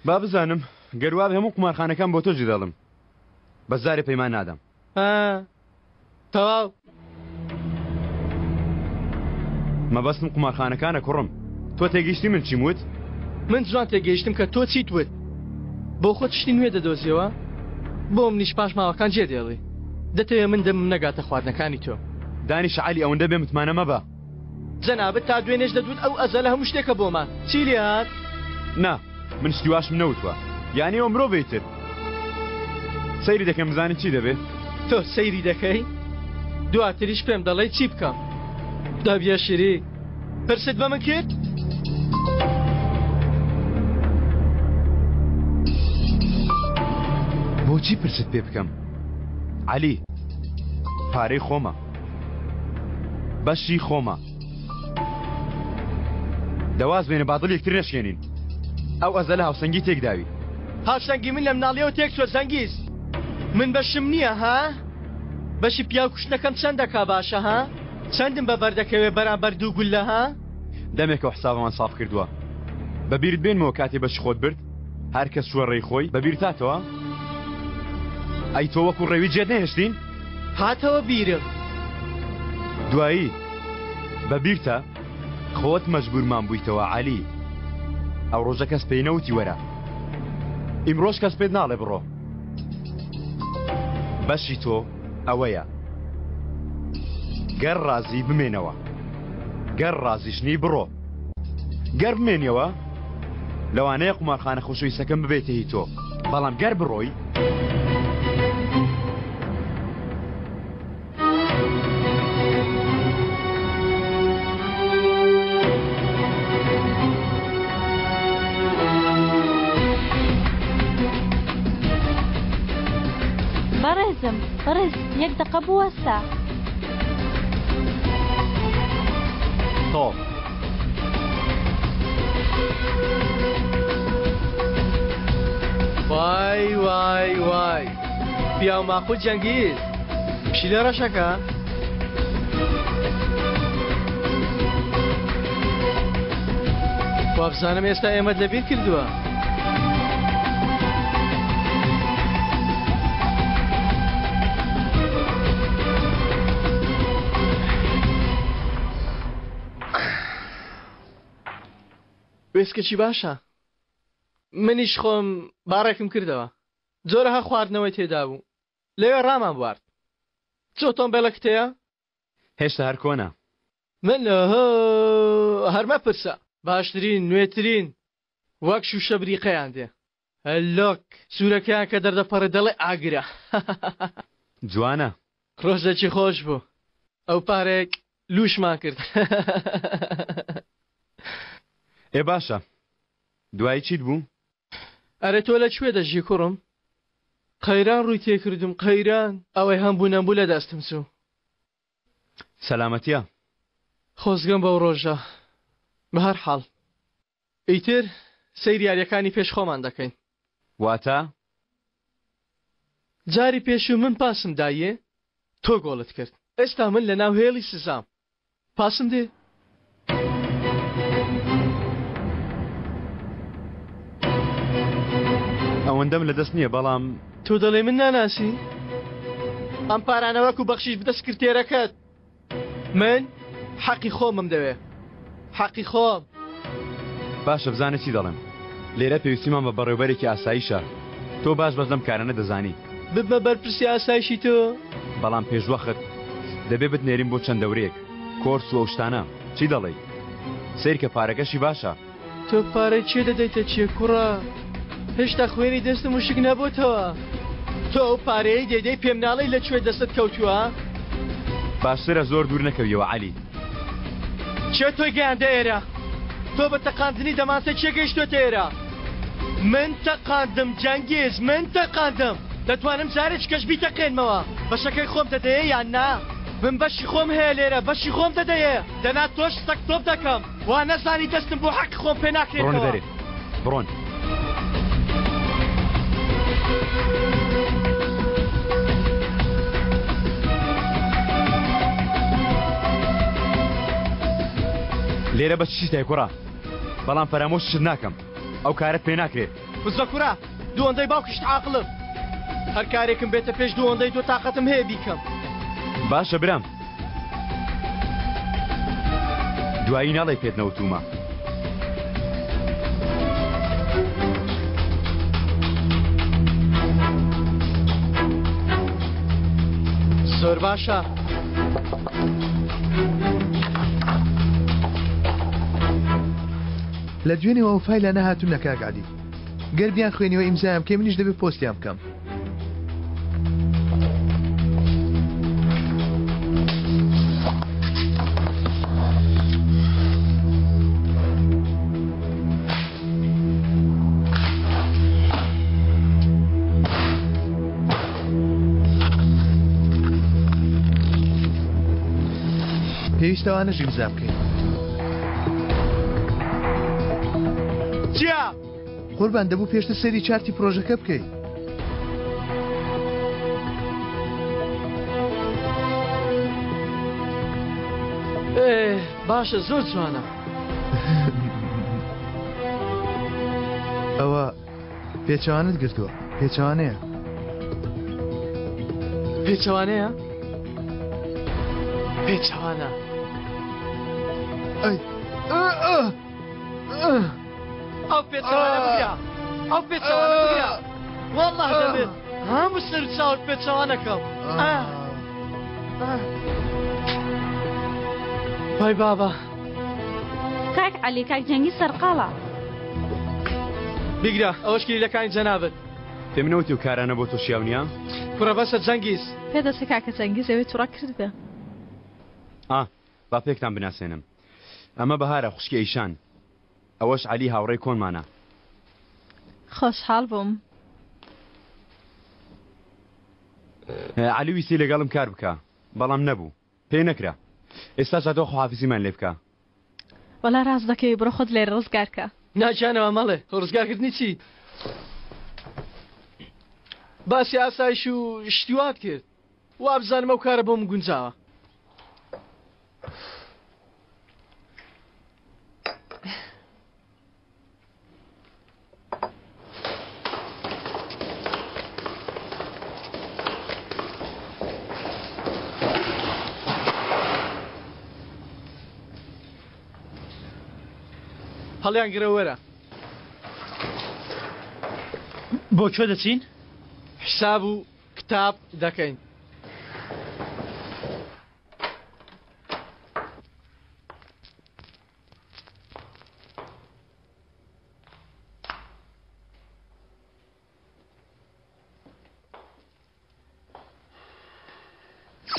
با بزانم، گەر وابێ هەموو قومارخانەکان بۆ تۆ جێدێڵم. بەس جارێ پەیمان نادەم. ها، تەواو. مەبەستم قومارخانەکانە کوڕم. تۆ تێگەیشتی من چیم وت؟ من جوان تێگەیشتم کە تۆ چیت وت. بۆ خۆت شتی نوێ دەدۆزیەوە؟ بۆ منیش پاشماوەکان جێ دێڵی. دەتەوێ من دەمم نەگاتە خواردنەکانی تۆ. دانیشە عەلی ئەوەندە بێ متمانە مەبە. جەنابت تا دوێنێش دەتوت ئەو ئەزەلە هەموو شتێکە بۆمان. چی لێ هات؟ نا من شتی واشم نەوتوە. یانی ئەوە مرۆڤە ئیتر. سەیری دەکەم بزانین چی دەبێ. تۆ سەیری دەکەی دواتریش پێم دەڵێی چی بکەم. دەبیە شیری پرست بە من کرد؟ بۆچی پرست پێ بکەم عەلی؟ پارەی خۆمە بەشی خۆمە دەواز بێنە با دڵ یەکتر نەشکێنین ئەو ئەزەلە هاوسەنگی تێکداوی. هاوسەنگی من لە مناڵیەوە تێکچوە زەنگیز من بەشم نییە ها؟ بەشی پیاو کوشتنەکەم چەند دەکا باشە ها؟ چەندم بە بەر دەکەوێ بەرامبەر دوو گوللە ها؟ دەمێکە حسابمان ساف کردووە بە بیرت بێنمەوە کاتێ بەشی خۆت برد هەر کەس چووە ڕێی خۆی بە بیرتاتەوە؟ ئەی تۆ وەکو ڕێوی جێت نەهێشتین؟ هاتەوە بیرم. دوایی بە بیرتە؟ خۆت مەجبوورمان بوویتەوە عەلی. ئەو ڕۆژە کەس پێی نەوتی وەرە. ئیمڕۆش کەس پێت ناڵێ بڕۆ. بەشی تۆ ئەوەیە. گەر ڕازی بمێنەوە. گەر ڕازیش نی بڕۆ. گەر بمێنیەوە لەوانەیە قومارخانە خۆشەویستەکەم ببێتە هی تۆ. بەڵام گەر بڕۆی. بەڕێزم، بەڕێز، یەک دەقە بوەستە. تەواو. وای وای وای پیاو ماقوت جەنگیز پشیلە ڕەشەکە؟ وابزانم ئێستا ئێمەت لەبیر کردووە. وێسکەکی باشە منیش خۆم باڕێکم کردەوە جۆرەها خواردنەوەی تێدا بوو لەوێ ڕامان بوارد چ ئۆتۆمبێلەکت هەیە؟ هێشتا هەر کۆنە. من هەر مەپرسە. باشترین نوێترین وەک شوشە بریقەیان دێ. لۆک سورەکەیان کە دەردەپەڕێ دەڵێ ئاگرە. جوانە. ڕۆژێکی خۆش بوو ئەو پارەیەک لوشمان کرد. ئێ باشە دوایی چیت بوو؟ ئەرێ تۆ لە کوێ دەژی کوڕم؟ قەیران ڕووی تێکردم قەیران ئەوەی هەمبوو نەمبوو لە دەستم چوو. سەلامەتیە. خۆزگەم بەو ڕۆژە. بەهەر حاڵ ئیتر سەیری یاریەکانی پێش خۆمان دەکەین. واتە؟ جاری پێشوو من پاسم دایێ تۆ گۆڵت کرد ئێستا من لەناو هێڵی سزام پاسم دێ. ئەوەندەم لەدەست نییە بەڵام. تۆ دەڵێی من ناناسی؟ ئەم پارانە وەکو بەخشیش بدە سکرتێرەکەت. من حەقی خۆمم دەوێ حەقی خۆم. باشە بزانە چی دەڵێم لێرە پێویستیمان بە بەڕێوبەرێکی ئاسایشە تۆ باش بەس لەم کارانە دەزانی. ببمە بەرپرسی ئاسایشی تۆ؟ بەڵام پێشوەخت دەبێ بتنێرین بۆ چەند دەورەیەک کۆرس و ئەو شتانە چی دەڵێی؟ سەیرکە پارەکەشی باشە. تۆ پارەی کێ دەدەیتە کێ کوڕە؟ هێشتا خوێنی دەستم وشک نەبۆتەوە. تۆ ئەو پارەیەی دەیدەی پێم ناڵێی لە کوێ دەستت کەوتووە؟ باشترە زۆر دوور نەکەویەوە عەلی. کێ تۆی گەیاندە ئێرە؟ تۆ بە تەقاندنی دەمانچە کێ گەیشتۆتە ئێرە؟ من تەقاندم جەنگیز، من تەقاندم! دەتوانم جارێکیکەش بیتەقێنمەوە. بەشەکەی خۆم دەدەیێ یان نا؟ من بەشی خۆم هەیە لێرە، بەشی خۆم دەدەیێ، دەنا تۆش سەگ تۆپ دەکەم. وا نەزانی دەستم بۆ حەقی خۆم پێ بڕۆنە ناکرێتەوە. دەرێ بڕۆن. لێرە بە چیتای کوڕە بەڵام فەرامۆشت ناکەم ئەو کارەت پێ ناکرێ. بزە کوڕە دووەندەی باوکیشت عاقڵم هەر کارێکم بێتە پێش دووەندەی تۆ تاقەتم هەیە بیکەم. باشە برام دوایی ناڵێی پێت نەوتوومە. زۆر باشە. لە دوێنێوە ئەو فایلانە هاتوونە کاک عەلی. گەر بیانخوێنیەوە ئیمزایان بکەی منیش دەبێ پۆستیان بکەم. پێویستە ئەوانەش ئیمزا بکەین. چیا؟ قوربان دەبوو پێشتر سەیری چارتی پرۆژەکە بکەی. باشە زۆر جوانە. ئەوە پێچەوانت گرتووە پێچەوانەیە. پێچەوانەیە؟ پێچەوانە. ئەی ئەو پێچەوانە بگرە ئەو پێچەوانە بگرە والله دەبێت هەموو سەر چاوت پێچەوانەکەم وای بابا کاک عەلی کاک جەنگی سەرقاڵە. بیگرە ئەوەش کلیلەکانی جەنابت. پێم نەوتی ئەو کارانە بۆ تۆ شیاو نییە؟ کوڕە بەسە جەنگیز. پێدەچێ کاکە جەنگیز ئەوێ توڕە کردبێ. ئا با پێکتان بناسێنم ئەمە بەهارە خوشکی ئەیشان ئەوەش عەلی هاوڕێی کۆنمانە. خۆشحاڵ بووم. عەلی ویستی لەگەڵم کار بکا بەڵام نەبوو. پێ نەکرا ئێستاش هاتوە خواحافیزیمان لێ بکا. وەڵا ڕاست دەکەی بڕۆ خۆت لێرە ڕزگار کە. نا گیانەوە مەڵێ خۆ ڕزگار کردنی چی؟ باسی ئاسایش و شتی وات کرد وابزانم ئەو کارە بۆم گونجاوە. هەڵیان گرە وەرە. بۆ کوێ دەچین؟ حساب و کتاب دەکەین.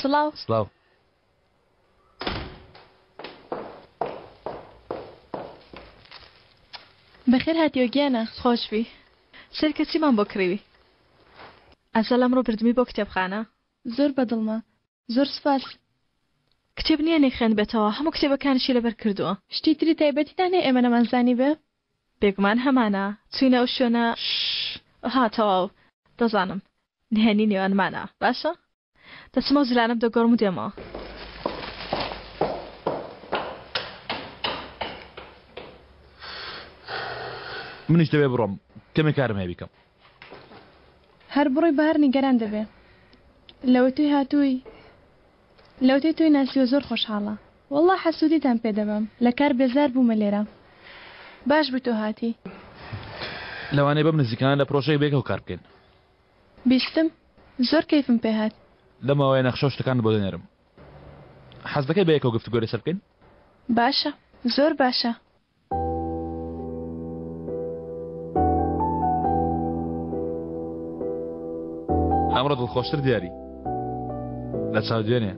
سڵاو. سڵاو. بەخێر هاتیەوە گیانە. خۆشبی. سەیرکە چیمان بۆ کڕیوی. ئەزەل ئەمڕۆ بردمی بۆ کتێبخانە. زۆر بەدڵمە. زۆر سوپاس. کتێب نییە نەیخوێندبێتەوە، هەموو کتێبەکانیشی لەبەر کردووە. شتی تری تایبەتیتان هەیە ئێمە نەمانزانیبێ؟ بێگومان هەمانە، چووینە ئەو شوێنە. ها تەواو، دەزانم. نهێنی نێوانمانە، باشە؟ دەچم ئەو جلانەم دەگۆڕم و دێمەوە. منیش دەبێ بڕۆم، کەمێ کارم هەیە بیکەم. هەر بڕۆی بەهار نیگەران دەبێ لەوەتەی هاتووی لەوەتەی تۆی ناسیوە زۆر خۆشحاڵە وەڵا حەسوودیتان پێ دەبەم لە کار بێزار بوومە لێرە باش بوو تۆ هاتی. لەوانەیە بەم نزیکانە لە پرۆژەیەک بەیەکەوە کار بکەین. بیستم زۆر کەیفم پێ هات. لەم ماوەیە نەخشە و شتەکانت بۆ دەنێرم. حەز دەکەی بەیەکەوە گفتوگۆی لەسەر بکەین؟ باشە زۆر باشە. ئەمڕۆ دڵخۆشتر دیاری لە چاو دوێنێ.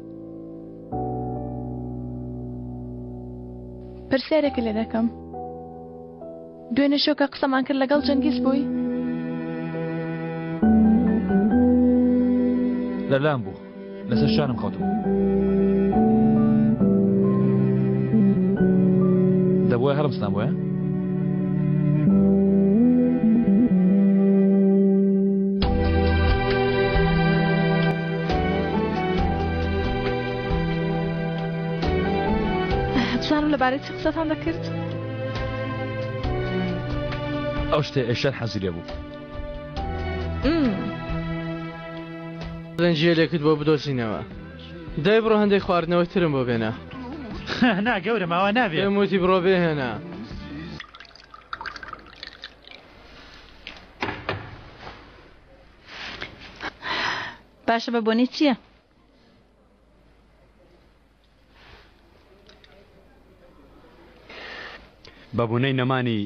پرسیارێکت لێ دەکەم دوێنێ شەو کە قسەمان کرد لەگەڵ جەنگیز بووی؟ لەلام بوو لەسەر شانم خەوتبوو. دەبوایە هەڵمستانبوایە؟ بزانم لەبارەی چ قسەتان دەکرد؟ ئەو شتێ ئێشەر حەزی لێ بوو. زنجیرێکت بۆ بدۆزینەوە. دەی بڕۆ هەندێک خواردنەوەی ترم بۆ بێنە. نا گەورەم ئاوا نابێ. پێم وتی بڕۆ بێهێنە. باشە بە بۆنەی چییە؟ بە بۆنەی نەمانی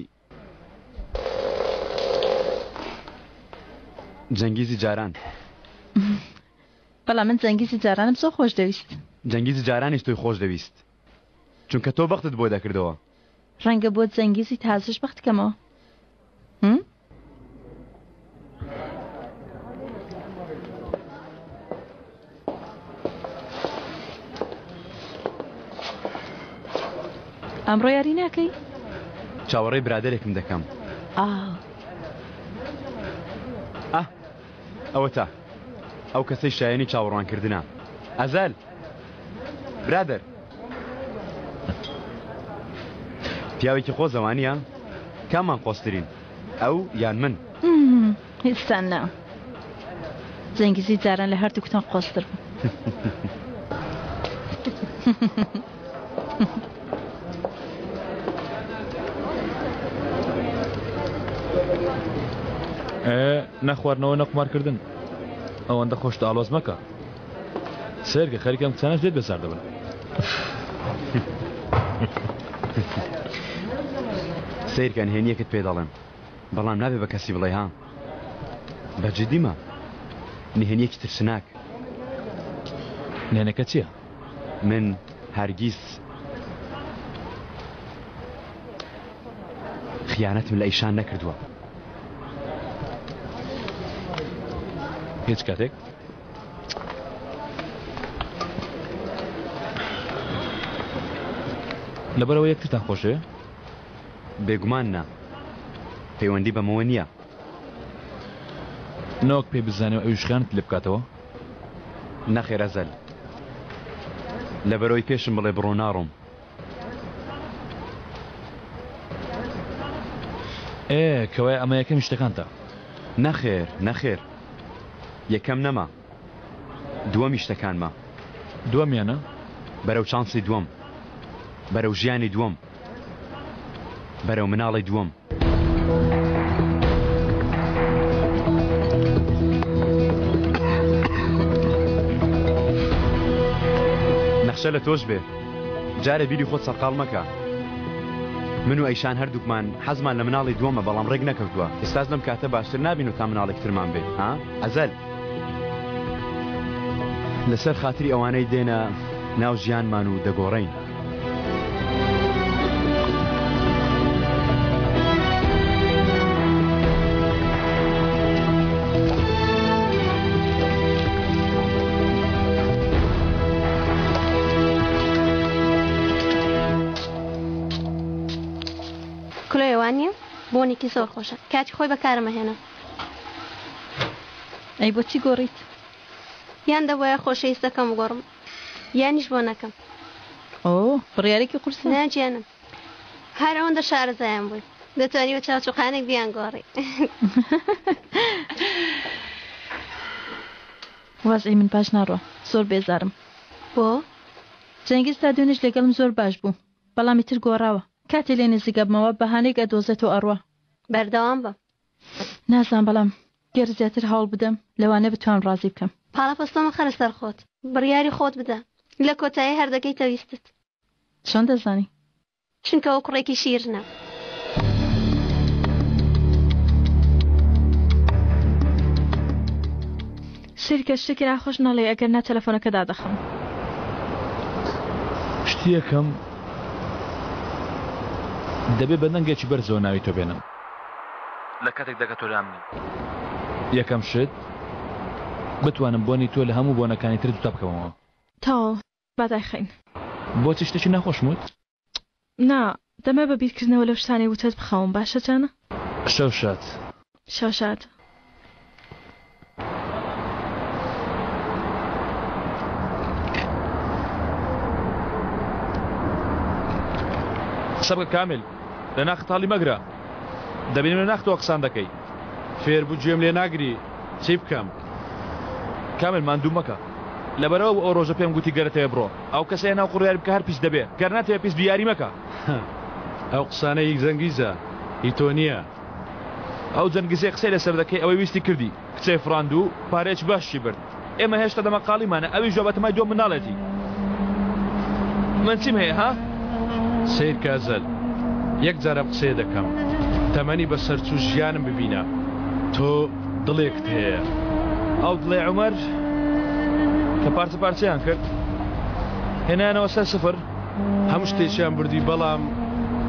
جەنگیزی جاران. بەڵام من جەنگیزی جارانم زۆر خۆش دەویست. جەنگیزی جارانیش تۆی خۆش دەویست چونکە تۆ بەختت بۆ دەکردەوە. ڕەنگە بۆ جەنگیزی تازەش بەخت کەمەوە. هم؟ ئەمڕۆ یاری ناکەی؟ چاوەڕێی برادەرێکم دەکەم. ئا. ئا ئەوەتا ئەو کەسەی شایەنی چاوەڕوانکردنە. ئەزەل! برادەر! پیاوێکی قۆزە وانییە؟ کاممان قۆزترین؟ ئەو یان من؟ هیچتان نا. جەنگیزی جاران لە هەردووکتان قۆزتر بوو. ئێ نە خواردنەوە نە قومارکردن ئەوەندە خۆشت ئاڵۆز مەکە سەیرکە خەریکە ئەم کچانەش لێت بێزار دەبن. سەیرکە نهێنیەکت پێ دەڵێم بەڵام نابێ بە کەسی بڵێ ها بە جدیمە نهێنیەکی ترسناک. نهێنەکە چییە؟ من هەرگیز خیانەتم لە ئیشان نەکردووە. هیچ کاتێک؟ لەبەرئەوە یەکترتان خۆشەوێ؟ بێگومان نا. پەیوەندی بەمەوە نییە. نەوەک پێی بزانێ و ئەویش خیانەتت لێ بکاتەوە؟ نەخێر ئەزەل. لەبەرئەوەی پێشم بڵێ بڕۆ ناڕۆم. ئێ کەوایە ئەمە یەکەمی شتەکانتە؟ نەخێر نەخێر. یەکەم نەما. دووەمی شتەکانمە. دووەمیانە؟ بەرەو چانسی دووەم. بەرەو ژیانی دووەم. بەرەو مناڵی دووەم. نەخشە لە تۆش بێ. جارێ بیری خۆت سەرقاڵ مەکە. من و ئەیشان هەردووکمان حەزمان لە مناڵی دووەمە بەڵام ڕێک نەکەوتووە. ئێستاش لەم کاتە باشتر نابین و تا مناڵێک ترمان بێ ها ئەزەل. لەسەر خاتری ئەوانەی دێنە ناو ژیانمان و دەگۆڕێین. کلۆیە وانیە؟ بۆنێکی زۆر خۆشە کاتی خۆی بەکارم ئەهێنا. ئەی بۆچی گۆڕیت؟ یان دەبوایە خۆشەویستەکەم بگۆڕم یانیش بۆ نەکەم. ئۆ بڕیارێکی قورسە. نا گیانم هەر ئەوەندە شارەزایان بووی دەتوانی بە چاوچوقانێک بیانگۆڕی. وەزعی من باش ناڕوا زۆر بێزارم. بۆ؟ جەنگیز تا دوێنێش لەگەڵم زۆر باش بوو بەڵام ئیتر گۆڕاوە کاتێ لێ نزیک ئەبمەوە بەهانەیەک ئەدۆزێتەوە ئەڕوا. بەردەوام بە. نازانم بەڵام گەر زیاتر هەوڵ بدەم لەوانەیە بتوانم ڕازی بکەم. پاڵەپەستۆ مەخەرە سەر خۆت بڕیاری خۆت بدە لە کۆتایی هەر دەگەیتە ویستت. چۆن دەزانی؟ چونکە ئەو کوڕێکی شیرنە. سەیرکە شتێکی ناخۆش نەڵێی ئەگەر نا تەلەفۆنەکە دادەخەم. شتی یەکەم دەبێ بە دەنگێکی بەرزەوە ناوی تۆ بێنم لە کاتێکدا کە تۆ لام نی. یەکەم شت بتوانم بۆنی تۆ لە هەموو بۆنەکانی تر جودا بکەمەوە. تەواو با دایخەین. بۆچی شتێکی ناخۆشم وت؟ نا دەمە بە بیرکردنەوە لەو شتانەی وتت بخەوم باشە جانە؟ شەو شاد. شەو شاد. قسە بکە کامیل لە ناخت هەڵی مەگرە دەبینم لە ناختەوە قسان دەکەی. فێر بوو گوێم لێ ناگری چی بکەم؟ کامیل ماندوو مەکە لەبەرئەوە بوو ئەو ڕۆژە پێم گوتی گەرەتەوێ بڕۆ ئەو کەسەیە ناو قوڕ یاری بکە هەر پیس دەبێ گەر ناتەوێ پیس بی یاری مەکە. ئەو قسانە هی جەنگیزە هی تۆ نیە. ئەو جەنگیزەی قسەی لەسەر دەکەی ئەوەی ویستی کردی کچەی فڕاند و پارەیەکی باشیشی برد ئێمە هێشتا دەمەقاڵیمانە ئەویش وا بەتەمای دووەم منداڵێتی من چیم هەیە ها؟ سەیرکە ئەزەل یەک جار ئەم قسەیە دەکەم تەمەنی بەسەرچوو ژیانم ببینە تۆ دڵێکت هەیە. ئەو دڵەی عومەر کە پارچە پارچەیان کرد هێنایانەوە سەر سفر. هەموو شتێکیان بردووی بەڵام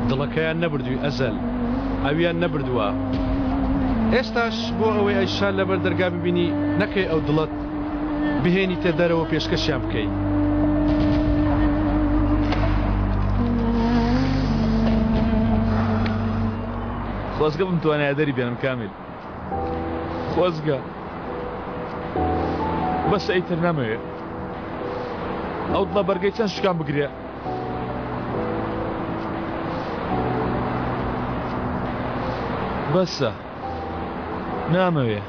دڵەکەیان نەبردووی ئەزەل ئەویان نەبردووە ئێستاش بۆ ئەوەی ئەیشان لەبەر دەرگا ببینی نەکەی ئەو دڵەت بهێنیتە دەرەوە پێشکەشیان بکەی. خۆزگە بمتوانایە دەری بێنم کامیل خۆزگە بەسە ئیتر نامەوێ ئەو دڵە بەرگەی چەند شکان بگرێ بەسە نامەوێ.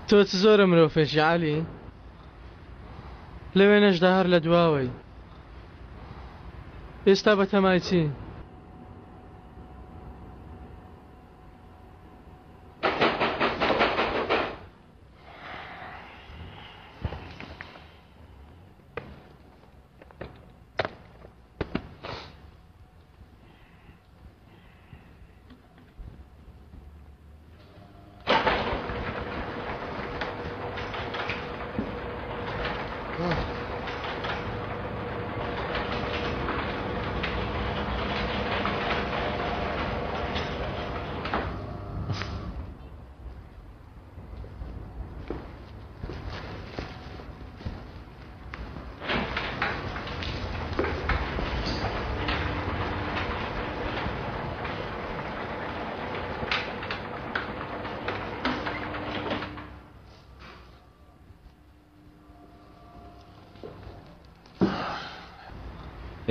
تۆ چ زۆرە مرۆڤێکی عەلی؟ لە وێنەشدا هەر لە دواوەی. ئێستا بەتەمای چی؟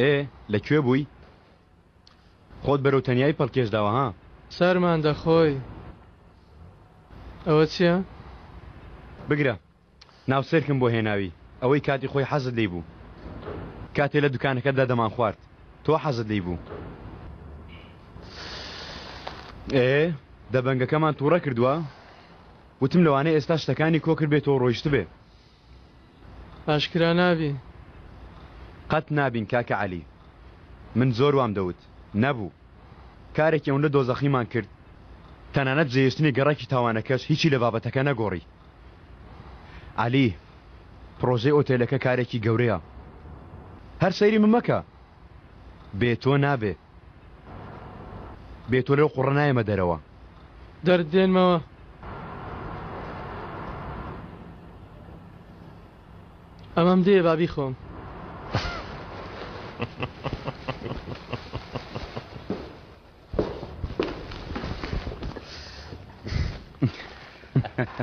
ئێ لە کوێ بووی؟ خۆت بەرەو تەنیایی پەڵکێش داوە ها؟ سەرمان دەخۆی. ئەوە چییە؟ بگرە ناو سێرکم بۆ هێناوی ئەوەی کاتی خۆی حەزت لێی بوو کاتێ لە دوکانەکەتدا دەمانخوارد تۆ حەزت لێی بوو. ئێ دەبەنگەکەمان توڕە کردووە وتم لەوانەیە ئێستا شتەکانی کۆ کردبێتەوە و ڕۆیشتبێ. ئاشکرا نابی. قەت نابین کاکە عەلی. من زۆر وام دەوت. نەبوو. کارێکی ئەوندە دۆزەخیمان کرد تەنانەت جێهێشتنی گەڕەکی تاوانەکەش هیچی لە بابەتەکە نەگۆڕی. عەلی، پڕۆژەی ئۆتێلەکە کارێکی گەورەیە. هەر سەیری من مەکە. بێ تۆ نابێ. بێ تۆ لەو قوڕە نایەمە دەرەوە. دەرت دێنمەوە. ئەمەم دێ با بیخۆم.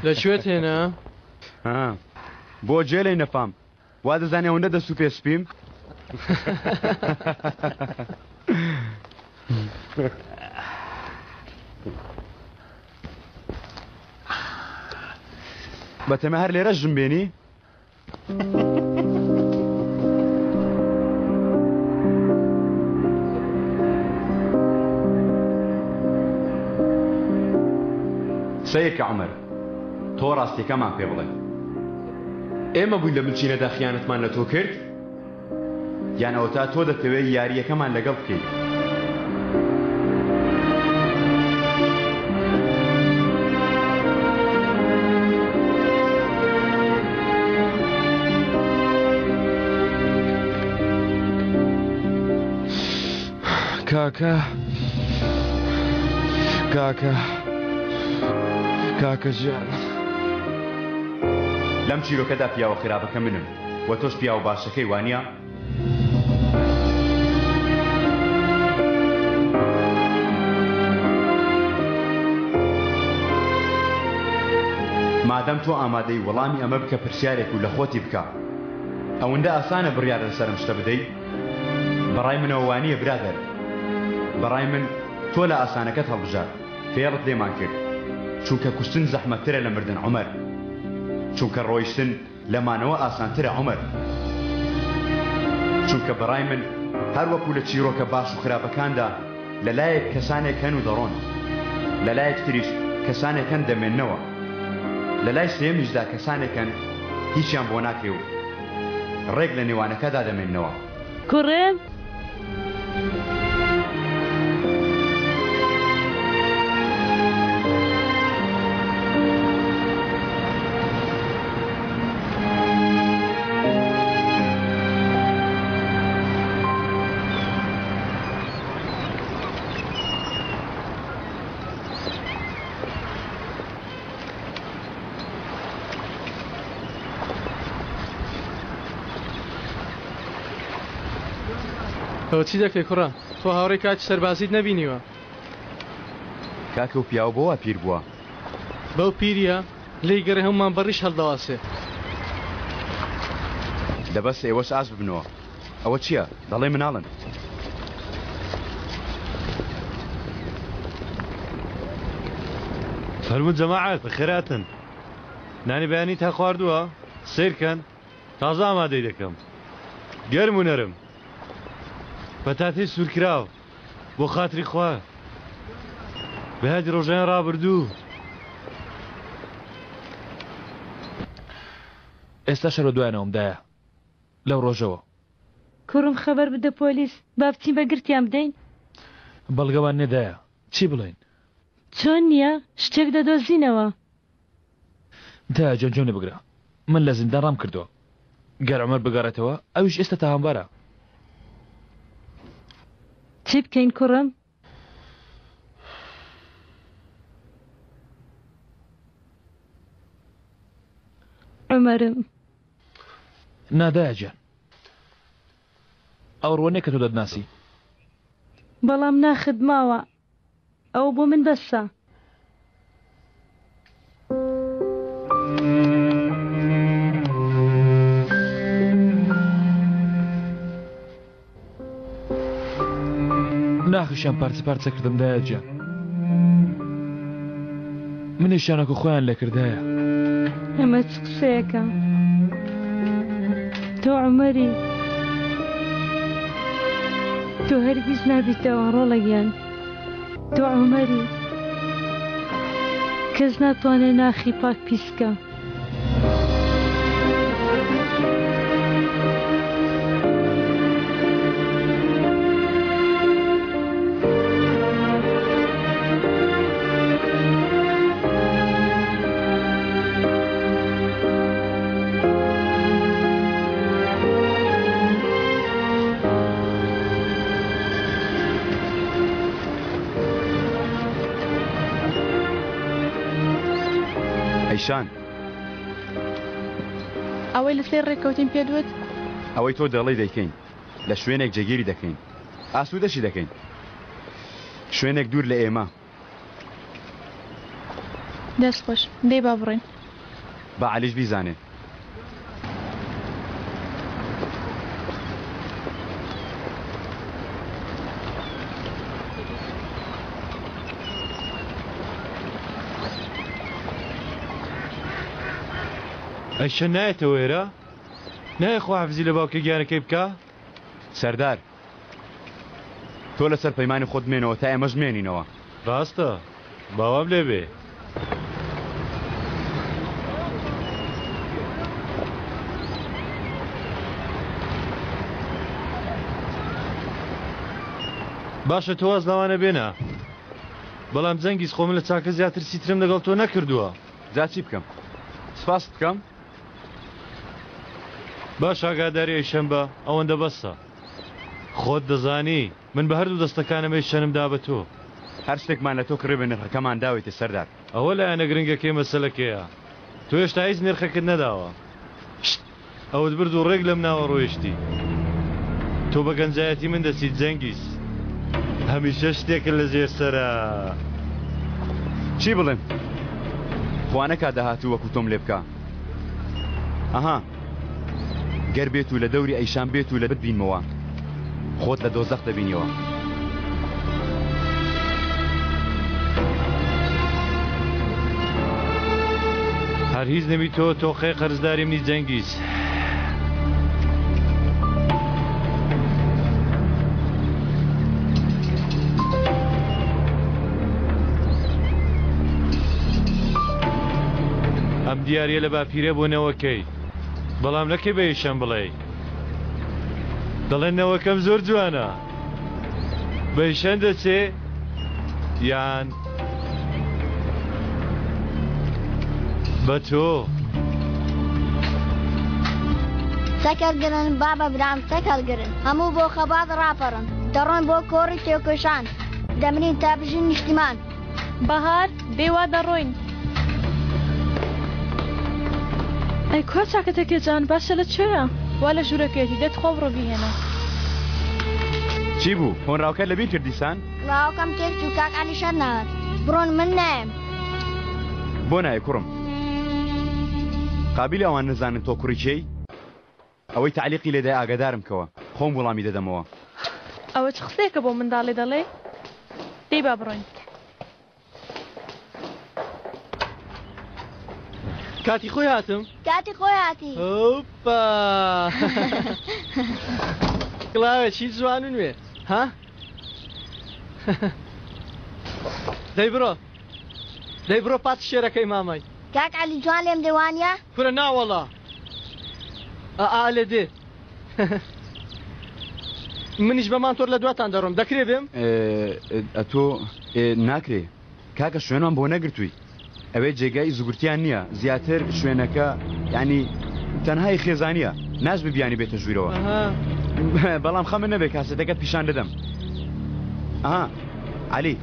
لە کوێت هێنا؟ ها بۆ جێلەی نەفام وا دەزانێ ئەوەندە دەست و پێ سپیم؟ بەتەمە هەر لێرە ژم بێنی؟ سەیرکە عومەر تۆ ڕاستیەکەمان پێ بڵێ ئێمە بووین لە بنچینەدا خیانەتمان لە تۆ کرد یان ئەوەتا تۆ دەتەوێت یارییەکەمان لەگەڵ بکەیت؟ کاکە کاکە کاکە گیان. لەم چیرۆکەدا پیاوە خراپەکە منم. وە تۆش پیاوە باشەکەی وانیە؟ مادەم تۆ ئامادەی وەڵامی ئەمە بکە پرسیارێک و لە خۆتی بکە ئەوەندە ئاسانە بڕیار لەسەر ئەم شتە بدەی؟ بەڕای منەوە وانیە برادەر بەڕای من تۆ لە ئاسانەکەت هەڵبژارد فێڵت لێمان کرد چونکە کوشتن زەحمەتترە لە مردن عومەر چونکە ڕۆیشتن لە مانەوە ئاسانترە عومەر. چونکە بەڕای من هەر وەکو لە چیرۆکە باش و خراپەکاندا لە لایەک کەسانێک هەن و دەڕۆن، لە لایەک تریش کەسانێک هەن دەمێننەوە، لە لای سێیەمیشدا کەسانێک هەن هیچیان بۆ ناکرێ و ڕێک لە نێوانەکەدا دەمێننەوە. کوڕم! ئەوە چی دەکەی کوڕە؟ تۆ هاوڕێی کاتی سەربازیت نەبینیوە. کاکە و پیاو بۆ وا پیر بووە؟ بەو پیریە لێی گەڕێ هەموومان بە ڕیش هەڵدەواسێ. دە بەسە ئێوەش ئاش ببنەوە. ئەوە چییە؟ دەڵێی مناڵن. فەرموون جەماعەت بەخێرهاتن. نانی بەیانی تا خواردووە؟ سەیرکەن تازە ئامادەی دەکەم. گەرم و نەرم. پەتاتەی سوورکراو. بۆ خاتری خوا. بە یادی ڕۆژانی ڕابردوو. ئێستا شەرۆ دوایانەوەم دایە لەو ڕۆژەوە. کوڕم خەبەر بدە پۆلیس با بچین بە گرتیان بدەین. بەڵگەمان نیە دایە چی بڵێین. چۆن نیە شتێک دەدۆزینەوە. دایە جان گوێم لێ بگرە من لە زیندان ڕام کردوە گەر عومەر بگەڕێتەوە ئەویش ئێستا تاوانبارە. چی بکەین کوڕم؟ عومەرم. نا دایە گیان ئەو ڕووە نیە کە تۆ دەتناسی. بەڵام ناخت ماوە ئەوە بۆ من بەسە. ناخیشیان پارچە پارچە کردم دایە گیان منیشیانەکە خۆیان لەکردایە. ئەمە چ قسەیەکە تۆ عومەری تۆ هەرگیز نابیتەوە ڕۆڵە گیان تۆ عومەری کەس ناتوانێت ناخی پاک پیسکە. ئەیشان. ئەوەی لەسەر ڕێککەوتین پێت وت؟ ئەوەی تۆ دەڵێی دەیکەین. لە شوێنێک جێگیری دەکەین. ئاسوودەشی دەکەین. شوێنێک دوور لە ئێمە. دەست خۆش. دەی با بڕۆین. با عەلیش بیزانێ. ئەیشە نایەتەوە ئێرە؟ نایە خواحافزی لە باوکە گیانەکەی بکا؟ سەردار تۆ لەسەر پەیمانی خۆت بمێنەوە تا ئێمەش بمێنینەوە. ڕاستە با وام لێ بێ. باشە تۆ واز لەوانە بێنە بەڵام جەنگیز خۆ من لە چاکە زیاتر سیترم لەگەڵ تۆ نەکردووە. جا چی بکەم؟ سپاست بکەم؟ باش ئاگاداری ئەیشەم بە ئەوەندە بەسە. خۆت دەزانی من بە هەردوو دەستەکانم ئەیشەنم دا بە تۆ. هەر شتێکمان لە تۆ کڕی بە نرخەکەمان داویتە سەردار. ئەوە لایەنە گرنگەکەی مەسەلەکەیە. تۆ هێشتا هیچ نرخەکت نەداوە. شت! ئەوت برد و ڕێک لەم ناوە ڕۆیشتی. تۆ بە گەنجایەتی من دەچیت جەنگیز. هەمیشە شتێکت لە ژێر سەرە. چی بڵێم؟ خوا نەکا داهاتوو وەکو تۆم لێ بکا. ئەها گەر بێت و لە دەوری ئەیشان بێت و لە بتبینمەوە خۆت لە دۆزەخ دەبینیەوە. هەر هیچ نەبی تۆ تۆقەی قەرزداری منی جەنگیز. ئەم دیاریە لە باپیرە بۆ نەوەکەی بەڵام نەکەی بە یشەم بڵێی دەڵێن نەوەکەم زۆر جوانە بە یشەن دەچێ یان بە تۆ. چەک هەڵگرن بابە برام چەک هەڵگرن هەموو بۆ خەبات ڕاپەڕن دەڕۆن بۆ کۆڕی تێکۆشان دەمرین تا بژین نیشتیمان. بەهار، دەی وا دەڕۆین. ئەی کوا چاکەتەکەی جان باشە لە کوێیە؟ وا لە ژوورەکەیەتی دە تخوا بڕۆ بیهێنە. چی بوو هۆنراوکەت لەبیر کرد دیسان؟ کڵاوەکەم تێک چوو کاک عەلی شەر نەهات بڕۆن من نایەم. بۆ نایە کوڕم؟ قابیلە ئەوان نەزانن تۆ کوڕی کێی؟ ئەوەی تەعلیقی لێدای ئاگادارم کەوە خۆم وڵامی دەدەمەوە. ئەوە چ قسەیەکە بۆ منداڵێ دەڵێی؟ دەی با بڕۆین. کاتی خۆی هاتم؟ کاتی خۆی هاتی. هۆپا کڵاوێکی جوان و نوێ ها؟ دەی بڕۆ دەی بڕۆ پات شێرەکەی مامای. کاک عەلی جوان لێم دێ وانیە؟ کورە ناوەڵا ئا لێ دێ. منیش بە مانتۆر لە دواتان دەڕۆم دەکرێ بێم؟ ئەتۆ ناکرێ کاکە شوێنمان بۆ نەگرتووی ئەوێ جێگای زگورتیان نییە زیاتر شوێنەکە ینی تەنهای خێزانیە ناش ببیانی بێتە ژوورەوە بەڵام خەمە نەبێ کاسێتەکەت پیشان دەدەم ئەها عەلی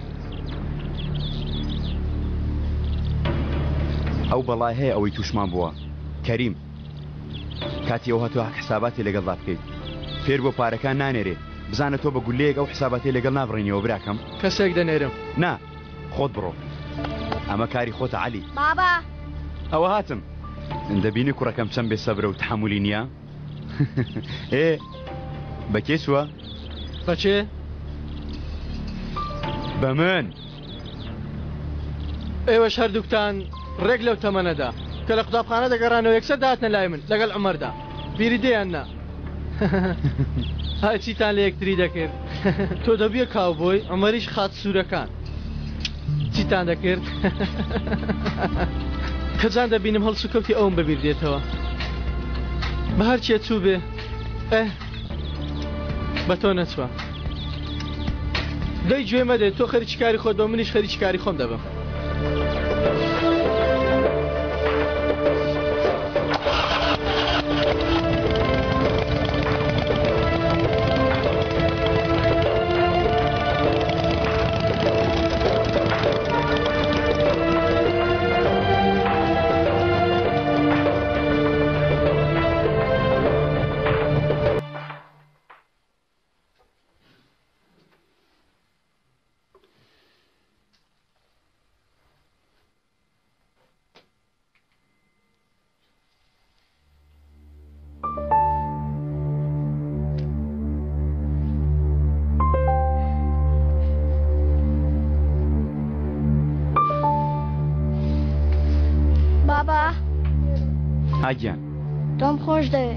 ئەو بەڵای هەیە ئەوەی تووشمان بووە کەریم کاتی ئەو هاتووە حەق حساباتی لەگەڵدا بکەیت فێر بۆ پارەکان نانێرێ بزانە تۆ بە گولەیەک ئەو حساباتەی لەگەڵ نابڕینیەوە براکەم. کەسێک دەنێرم. نا خۆت بڕۆ ئەمە کاری خۆتە عەلی. بابا. ئەوە هاتم. دەبینی کوڕەکەم چەند بێ سەبرە و تەحەمولی نییە؟ ئێ بە کێ چووە؟ بە کێ؟ بە من. ئێوەش هەردووکتان ڕێک لەو تەمەنەدا کە لە قوتابخانە دەگەڕانەوە یەکسەر دەهاتنە لای من لەگەڵ عومەردا بیری دێ یان نا؟ های چیتان لە یەکتری دەکرد؟ تۆ دەبوویە کاوبۆی عومەریش خاچ سوورەکان چیتان دەکرد؟ کەجان دەبینم هەڵسوکەوتی ئەوم بەبیر دێتەوە بە هەرچێ چوو بێ ئه بە تۆ نەچوە. دەی گوێ مەدە تۆ خەریکی کاری خۆت بە منیش خەریکی کاری خۆم دەبم. بابا ها گیان تۆم خۆش دەوێ.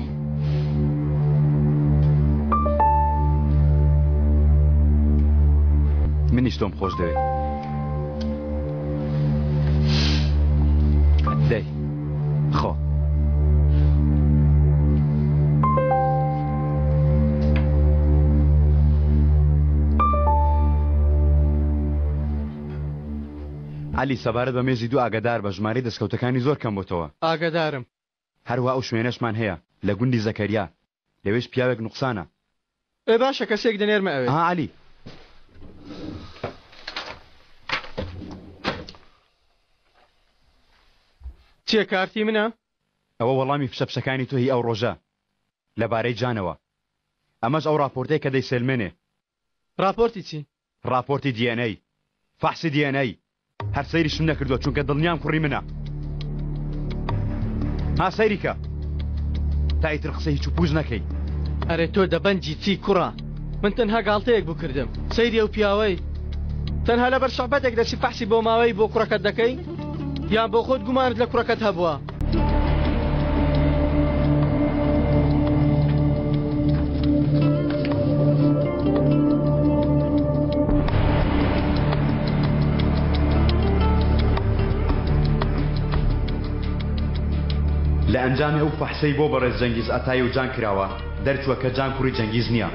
منیش تۆم خۆش دەوێ. دەی خۆ. عەلی سەبارەت بە مێزی دوو ئاگادار بە ژمارەی دەستکەوتەکانی زۆر کەم بۆتەوە. ئاگادارم. هەروا ئەو شوێنەشمان هەیە لە گوندی زەکەریا لەوێش پیاوێک نوقسانە. ئێ باشە کەسێک دەنێرمە ئەوێ. ئەها عەلی. چیە کارتی منە؟ ئەوە وەڵامی فشە فشەکانی تۆ هی ئەو ڕۆژە لەبارەی جانەوە. ئەمەش ئەو ڕاپۆرتەیە کە دەیسەلمێنێ. ڕاپۆرتی چی؟ ڕاپۆرتی DNA. فەحسی DNA. هەر سەیریشم نەکردووە چونکە دڵنیام کوڕی منە. ها سەیری کە. تا ئیتر قسەی هیچ و پووچ نەکەی. ئەرێ تۆ دەبەنگی چی کوڕە؟ من تەنها گاڵتەیەک بوو کردم. سەیری ئەو پیاوەی. تەنها لەبەر سوعبەتێک دەچی فەحسی بۆماوەیی بۆ کوڕەکەت دەکەی؟ یان بۆ خۆت گومانت لە کوڕەکەت هەبووە؟ لە ئەنجامی ئەو فەحسەی بۆ بەڕێز جەنگیز ئەتای و جان کراوە، دەرچووە کە جان کوڕی جەنگیز نییە.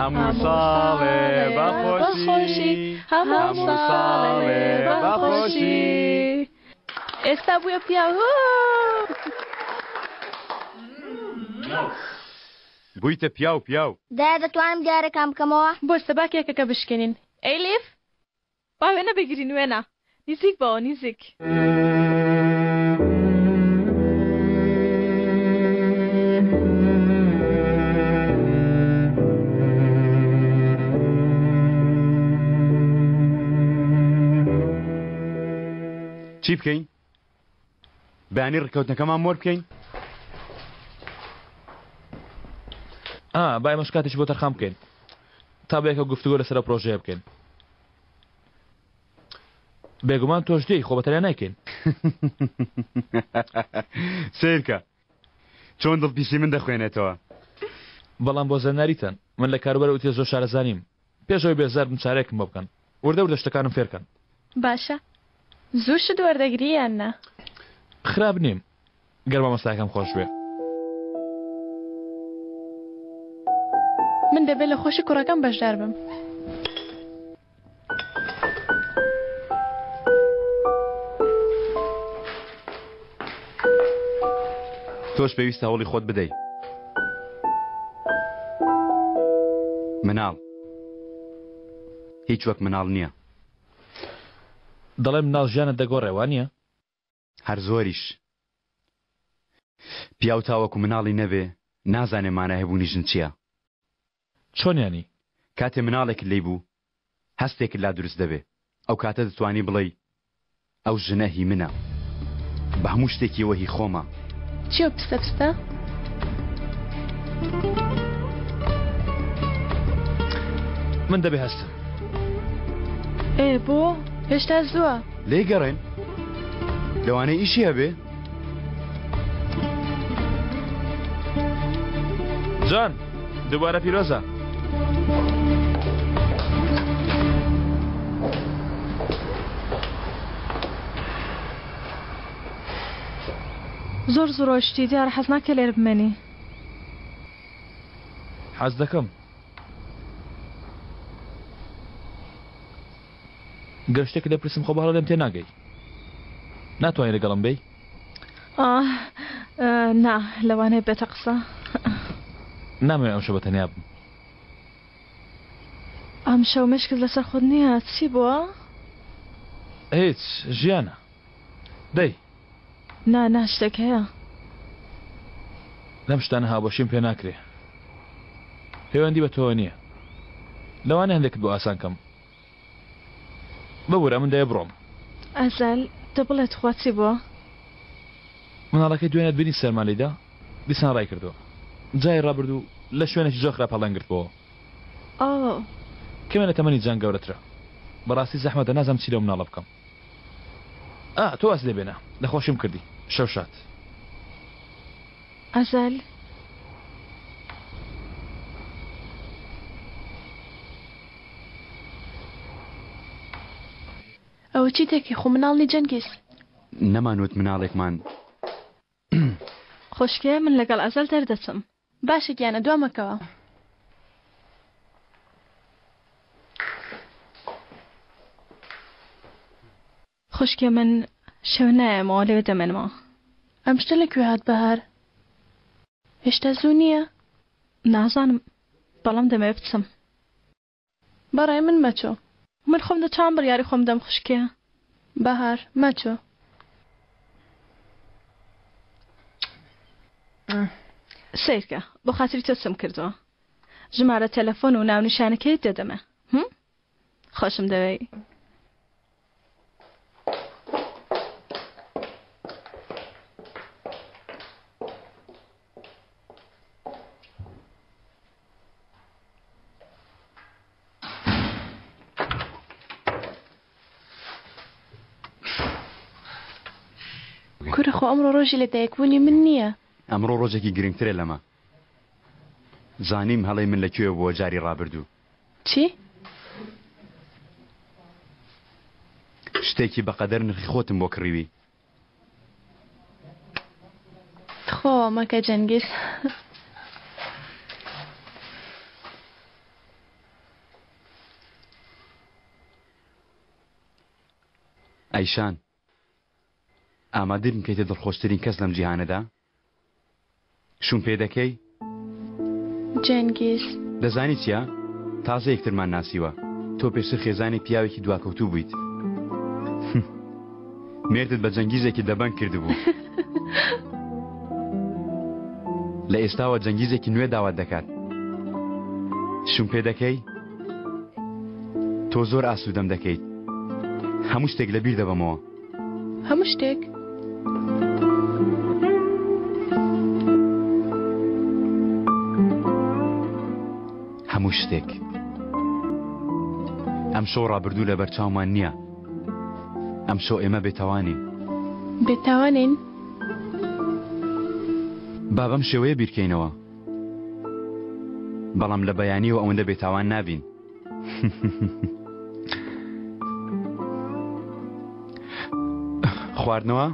هەموو ساڵێ بە خۆشی هەموو ساڵێ بە خۆشی. ئێستا بوویە پیاو. بوویتە پیاو پیاو. دایە دەتوانم دیارەکان بکەمەوە؟ بۆستە با کێکەکە بشکێنین. ئەیلیف با وێنە بگرین وێنە. نیزیک بەوە نیزیک. چی بکەین؟ بەیانی ڕکەوتنەکەمان مۆر بکەین؟ ئا با ئێمەش کاتێکی بۆ تەرخان بکەین تا بەیەکەوە گفتوگۆ لەسەر ئەو پرۆژەیە بکەین. بێگومان تۆش دێی خۆ بەتەنیا نایکەین. سەیرکە چۆن دڵپیسی من دەخوێنێتەوە. بەڵام بۆ زانیاریتان من لە کاروباری ئوتێل زۆر شارەزا نیم. پێش ئەوەی بێزار بم چارەیەکم بۆ بکەن. وردە وردە شتەکانم فێر کەن. باشە زوو شت وەردەگری یان نا؟ خراپ نیم گەر مامۆستاکەم خۆش بێ. من دەبێ لە خۆشی کوڕەکەم بەشدار بم. تۆش پێویستە هەوڵی خۆت بدەی. مناڵ هیچ وەک مناڵ نییە. دەڵێن مناڵ ژیانت دەگۆڕێ وانییە؟ هەر زۆریش. پیاو تاوەکو مناڵی نەبێ نازانێ مانای هەبوونی ژن چییە. چۆن یانی؟ کاتێ مناڵێکت لێی بوو هەستێکت لا دروست دەبێ ئەو کاتە دەتوانی بڵێی ئەو ژنە هی منە بە هەموو شتێکیەوە هی خۆمە. چیە پستە پستە؟ من دەبێ هەستم. ئێ بۆ؟ هێشتا زووە. لێی گەڕێن لەوانەیە ئیشی هەبێ. جان دووبارە پیرۆزە. زۆر زوو ڕۆیشتی دیارە حەز ناکەی لێرە بمێنی. حەز دەکەم. گەر شتێکت لێ پرسم خۆ بە هەڵە لێم تێناگەی. ناتوانی لەگەڵم بێی؟ ئاه نا لەوانەیە بێتە قسە. نامەوێ ئەمشەو بە تەنیا بم. ئەمشەو مێشکت لەسەر خۆت نییە چی بووە؟ هیچ ژیانە دەی. نا نا شتێک هەیە. لەم شتانە هاوبەشیم پێ ناکرێ. پەیوەندی بە تۆوە نییە. لەوانەیە هەندێکت بۆ ئاسان کەم. ببورە من دەبێ بڕۆم. ئەزەل، تۆ بڵێ تخوا چی بووە؟ مناڵەکەی دوێنێت بینی سەرما لێیدا دیسان ڕای کردووە. جاری ڕابردوو لە شوێنێکی زۆر خراپ هەڵیان گرتبۆوە. ئۆ. کەمێ لە تەمەنی جان گەورەترە. بەڕاستی زەحمەتە نازانم چی لەو مناڵە بکەم. ئا تۆ واز لێ بێنە لە خۆشیم کردی. شەو شاد. ئەزەل. ئەوە چی دەکەی خۆ مناڵ نی جەنگیز. نەمان وت مناڵێکمان. خوشکێ من لەگەڵ ئەزەل دەردەچم. باشە گیانە دوا مەکەوە. خوشکێ من شەو نایەمەوە لەوێ دەمێنمەوە. ئەم شتە لە کوێ هات بەهار؟ هێشتا زوو نییە؟ نازانم بەڵام دەمەوێ بچم. بەڕای من مەچۆ. من خۆم دەتوانم بڕیاری خۆم بدەم خوشکێ. بەهار، مەچۆ. سەیرکە بۆ خاتری تۆ چم کردووە. ژمارە تەلەفۆن و ناونیشانەکەیت دەدەمێ. هم؟ خۆشم دەوێی. کورە خۆ ئەمڕۆ ڕۆژی لە دایکبوونی من نییە. ئەمڕۆ ڕۆژێکی گرنگترە لەمە. زانیم هەڵەی من لە کوێ بووە جاری ڕابردوو. چی؟ شتێکی بەقەدەر نرخی خۆتم بۆ کڕیوی. تخوا وا مەکە جەنگیز. ئەیشان ئامادەی بمکەیتە دڵخۆشترین کەس لەم جیهانەدا؟ شوم پێ دەکەی؟ جەنگیز. دەزانی چیە؟ تازە یەکترمان ناسیوە. تۆ پێشتر خێزانی پیاوێکی دواکەوتوو بوویت. مێردت بە جەنگیزێکی دەبەنگ کردبوو. لە ئێستاوە جەنگیزێکی نوێ داوات دەکات. شوم پێ دەکەی؟ تۆ زۆر ئاسوودەم دەکەیت. هەموو شتێک لەبیر دەبەمەوە. هەموو شتێک. هەموو شتێک. ئەمشەو ڕابردوو لەبەر چاومان نییە. ئەمشەو ئێمە بێتاوانین. بێتاوانین؟ با بەم شێوەیە بیرکەینەوە. بەڵام لە بەیانیەوە ئەوەندە بێتاوان نابین. خواردنەوە؟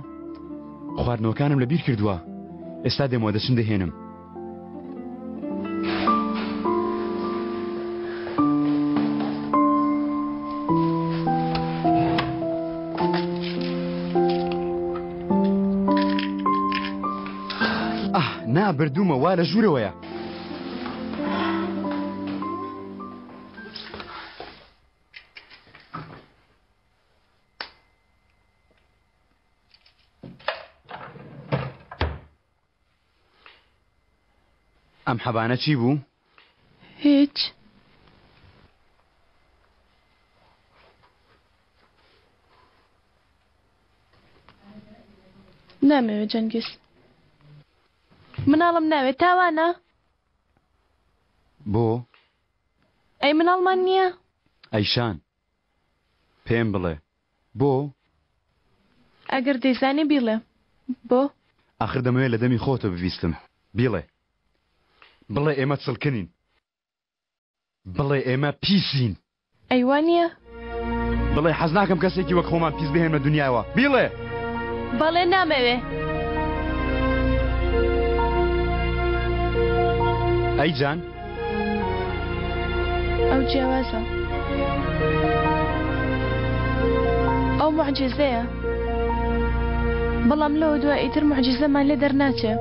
خواردنەوەکانم لە بیر کردووە. ئێستا دێمەوە دەچم دەهێنم. ئاه نا بردوومە وا لە ژوورەوەیە. ئەم حەبانە چی بوو؟ هیچ. نامەوێت جەنگیز. مناڵم ناوێت تاوانە؟ بۆ؟ ئەی مناڵمان نییە؟ ئەیشان پێم بڵێ بۆ؟ ئەگەر دەیزانی بیڵێ بۆ؟ ئاخر دەمەوێت لە دەمی خۆتە ببیستم بیڵێ بڵێ ئێمە چڵکنین بڵێ ئێمە پیسین. ئەی وا نییە؟ بڵێ حەز ناکەم کەسێکی وەک خۆمان پیس بهێنمە دنیاوە بیڵێ. بەڵێ نامەوێ. ئەی جان؟ ئەو جیاوازە. ئەو موعجیزەیە. بەڵام لەوە دوا ئیتر موعجیزەمان لێ دەرناچێ.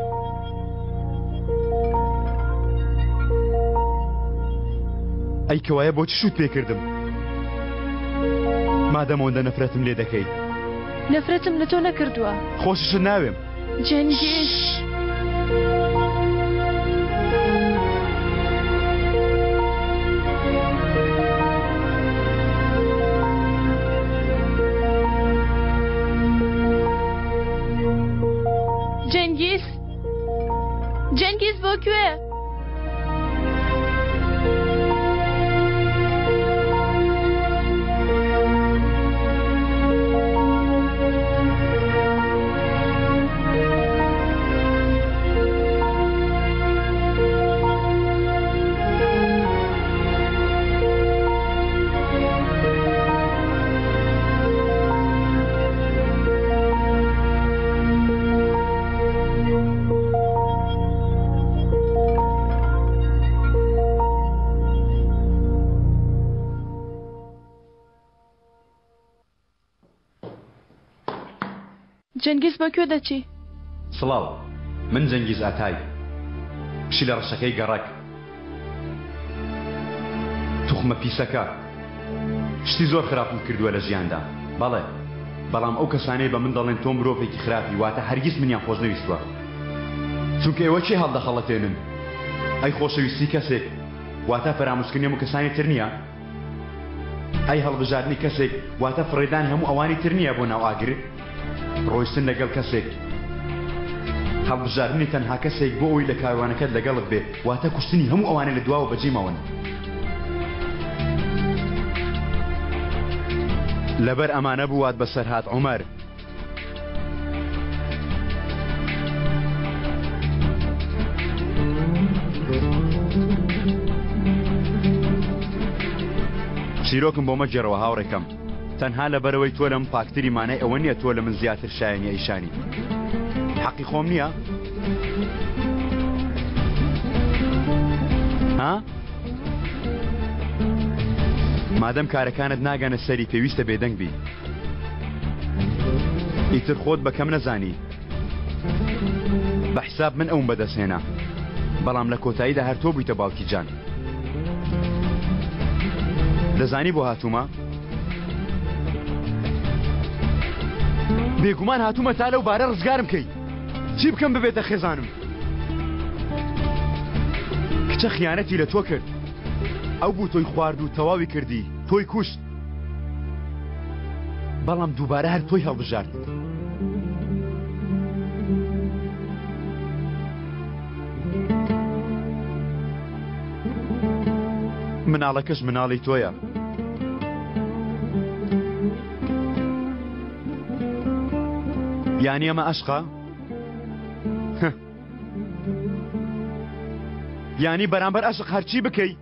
ئەی کەوایە بۆچی شووت پێ کردم؟ مادەم ئەوەندە نەفرەتم لێ دەکەی. نەفرەتم لە تۆ نەکردووە. خۆشیشت ناوێم. جەنگیز. جەنگیز. جەنگیز بۆ کوێ؟ جەنگیز بۆ کوێ دەچی؟ سڵاو من جەنگیز ئاتای پشیلە ڕەشەکەی گەڕەک توخمە پیسەکە شتی زۆر خراپم کردووە لە ژیاندا بەڵێ بەڵام ئەو کەسانەی بە من دەڵێن تۆ مرۆڤێکی خراپی واتە هەرگیز منیان خۆشنەویستووە چونکە ئێوە کێ هەڵدەخەڵەتێنن ئەی خۆشەویستی کەسێک واتە فەرامۆشکردنی هەموو کەسانی تر نییە ئەی هەڵبژاردنی کەسێک واتە فڕێدانی هەموو ئەوانی تر نییە بۆ ناو ئاگر؟ ڕۆیشتن لەگەڵ کەسێک، هەڵبژاردنی تەنها کەسێک بۆ ئەوەی لە کاروانەکەت لەگەڵت بێ، واتە کوشتنی هەموو ئەوانەی لە دواوە بەجێ ماون. لەبەر ئەمانە بوو وات بەسەر هات عومەر. چیرۆکم بۆ مەگێڕەوە هاوڕێکەم. تەنها لەبەرئەوەی تۆ لەمن پاکتری مانای ئەوە نیە تۆ لە من زیاتر شایەنی ئەیشانی. حەقی خۆم نیە؟ ها؟ مادەم کارەکانت ناگەنە سەری پێویستە بێدەنگ بی. ئیتر خۆت بە کەم نەزانی. بە حساب من ئەوم بەدەستهێنا. بەڵام لە کۆتاییدا هەر تۆ بوویتە باوکی جان. دەزانی بۆ هاتوومە؟ بێگومان هاتوومە تا لەو بارە ڕزگارم کەی. چی بکەم ببێتە خێزانم؟ کچە خیانەتی لە تۆ کرد. ئەو بوو تۆی خوارد و تەواوی کردی، تۆی کوشت. بەڵام دووبارە هەر تۆی هەڵبژارد. مناڵەکەش مناڵی تۆیە. یانی ئەمە ئەشقە؟ یانی بەرامبەر ئەشق هەرچی بکەی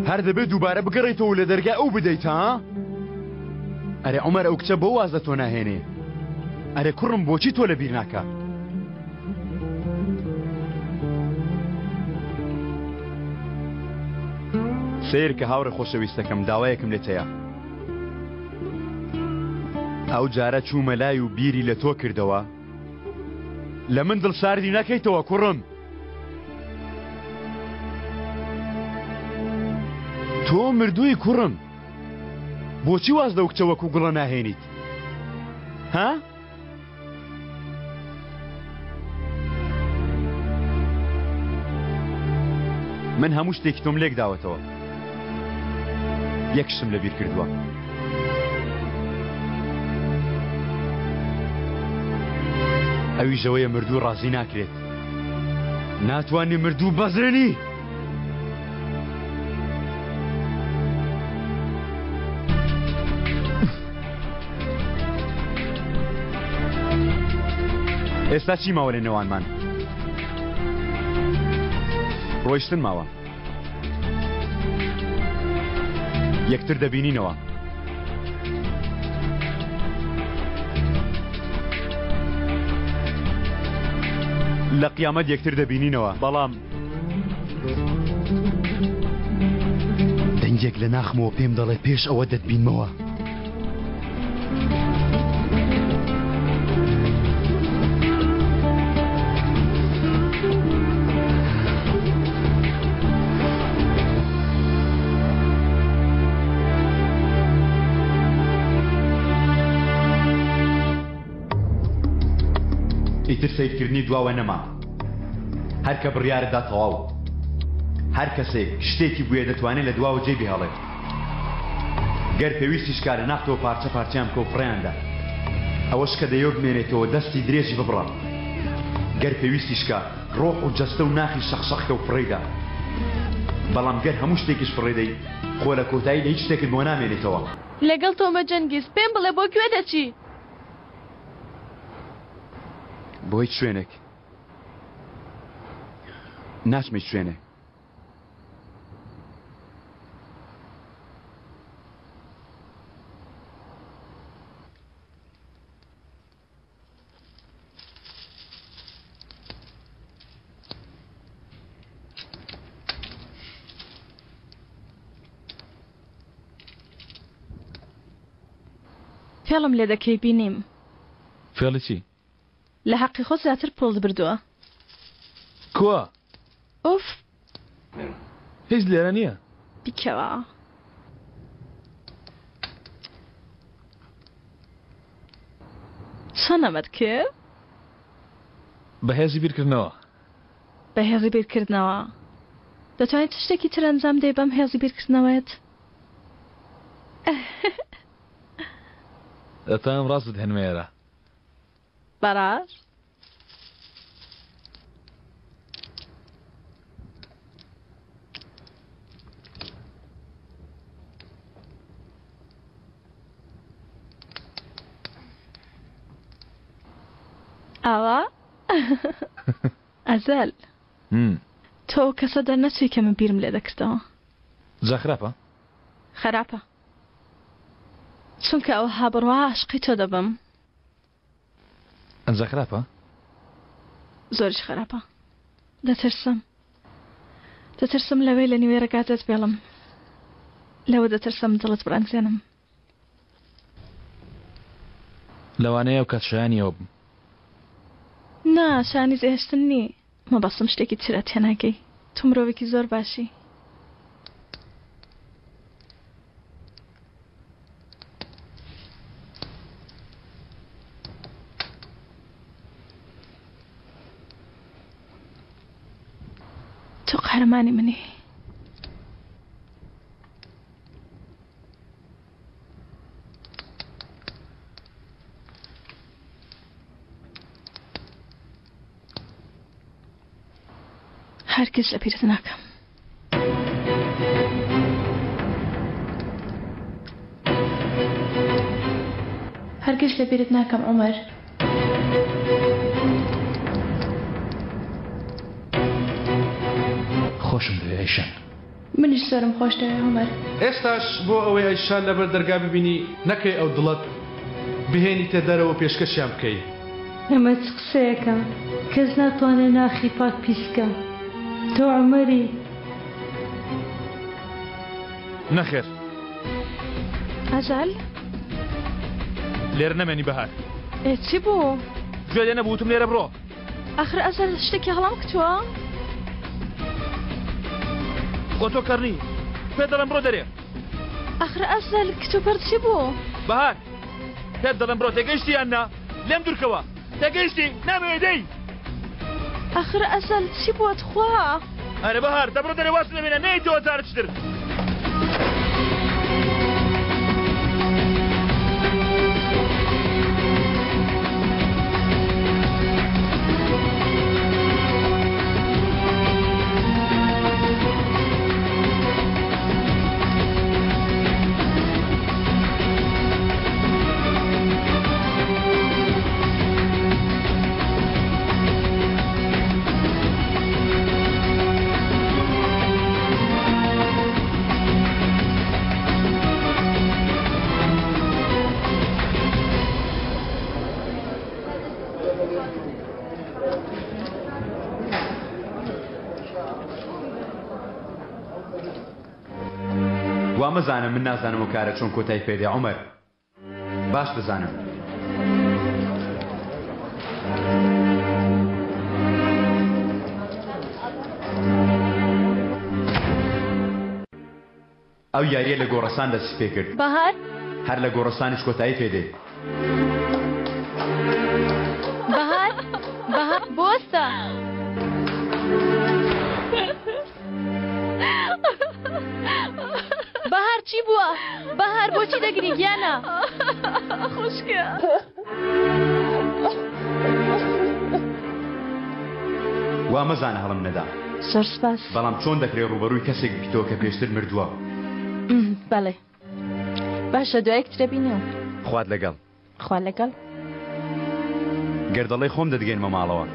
هەر دەبێت دووبارە بگەڕێیتەوە و لە دەرگای ئەو بدەیت ها؟ ئەرێ عومەر ئەو کچە بۆ واز لە تۆ ناهێنێ؟ ئەرێ کوڕم بۆچی تۆ لەبیر ناکا؟ سەیر کە هاوڕێ خۆشەویستەکەم داوایەکم لێت هەیە ئەو جارە چوومە لای و بیری لە تۆ کردەوە لە من دڵساردی نەکەیتەوە کوڕم تۆ مردووی کوڕم بۆچی واز لەو کچە وەکو گوڵە ناهێنیت ها؟ من هەموو شتێکی تۆم لێک داوەتەوە یەک شتم لەبیر کردووە ئەویش ئەوەیە مردوو ڕازی ناکرێت ناتوانانی مردوو بەزێنی ئێستا چی ماوە لە نێوانمان؟ ڕۆیشتن ماوە. یەکتر دەبینینەوە. لە قیامەت یەکتر دەبینینەوە بەڵام دەنگێک لە ناخمەوە پێم دەڵێ پێش ئەوە دەتبینمەوە. ئیتر سەیرکردنی دواوە نەما. هەر کە بڕیارت دا تەواو. هەر کەسێک شتێکی بوێ دەتوانێ لە دواوە جێی بهێڵێت. گەر پێویستیش کا لە ناختەوە پارچە پارچەیان بکە و فڕێیان دە. ئەوەش کە دەیەوێ بمێنێتەوە دەستی درێژی ببڕە. گەر پێویستیش کا ڕۆح و جەستە و ناخی شەق شەق کە و فڕێی دە. بەڵام گەر هەموو شتێکیش فڕێ دەی خۆ لە کۆتاییدا هیچ شتێکت بۆ نامێنێتەوە. لەگەڵ تۆمە جەنگیز، پێم بڵێ بۆ کوێ دەچی؟ بۆ هیچ شوێنێک ناچمە هیچ شوێنێ. فێڵم لێ دەکەی بینیم. فێڵی چی؟ لە هەقی خۆت زیاتر پوڵت بردووە. کوا؟ ئوف. هیچ لێرە نییە. بیکەوە. چۆن ئەمەت کرد؟ بە هێزی بیرکردنەوە. بە هێزی بیرکردنەوە. دەتوانیت چ شتێکی تر ئەنجام دەی بەم هێزی بیرکردنەوەیەت؟ دەتوانم ڕاستت هێنمە ئێرە. بەڕاست؟ ئاوا؟ ئەزەل تۆ ئەو کەسە دەرنەچووی کە من بیرم لێ دەکردەوە. جا خراپە؟ خراپە. چونکە ئەوها بڕوا عاشقی تۆ دەبم. ئەنجا خراپە؟ زۆریش خراپە. دەترسم. دەترسم لەوەی لە نیوەی ڕێگا جێت بێڵم. لەوە دەترسم دڵت بڕەنجێنم. لەوانەیە ئەو کات شایانی ئەوە بم. نا، شایانی جێهێشتن نی. مەبەستم شتێکی ترە، تێناگەی. تۆ مرۆڤێکی زۆر باشی. تۆ قارەمانی منی. هەرگیز لەبیرت ناکەم. هەرگیز لەبیرت ناکەم عومەر. خۆشم دەوێ ئەیشان. منیش زۆرم خۆش دەوێ عومەر. ئێستاش بۆ ئەوەی ئەیشان لەبەر دەرگا ببینی نەکەی ئەو دڵەت بهێنیتە دەرەوە پێشکەشیان بکەی. ئەمە چ قسەیەکە کەس ناتوانێ ناخی پاک پیس بکا تۆ عومەری. نەخێر. ئەزەل. لێرە نەمێنی بەهار. ئێ چی بوو؟ گوێ لێ نەبوو وتم لێرە بڕۆ. ئاخر ئەزەل شتێکی هەڵەم کتووە؟ خۆ تۆ کەڕنی پێت دەڵێم بڕۆ دەرێ. ئاخر ئەزەل کتوپڕ چی بوو؟ بەهار پێت دەڵێم بڕۆ تێگەیشتی یان نا؟ لێم دوورکەوە تێگەیشتی؟ نامەوێ دەی. ئاخر ئەزەل چی بووە تخوا؟ ئەرێ بەهار دەبڕۆ دەرێ واز لێ بێنە نەیەیتەوە جارێکی تر. وا مەزانە من نازانم ئەو کارە چۆن کۆتای پێدێ عومەر باش دەزانم. ئەو یاریە لە گۆڕستان دەستی پێکرد. بەهار. هەر لە گۆڕستانیش کۆتایی پێ دێ. بەهار بەهار بوەستە. بەهار چی بووە؟ بەهار بۆچی دەگری گیانە؟ خوشکە. وا مەزانە هەڵم نەدا. زۆر سپاس. بەڵام چۆن دەکرێ ڕووبەڕووی کەسێک ببیتەوە کە پێشتر مردووە؟ بەڵێ. باشە دوای یەکترە بینەوە. خوات لەگەڵ. خوا لەگەڵ. گەر دەڵێی خۆم دەتگەینمە ماڵەوە.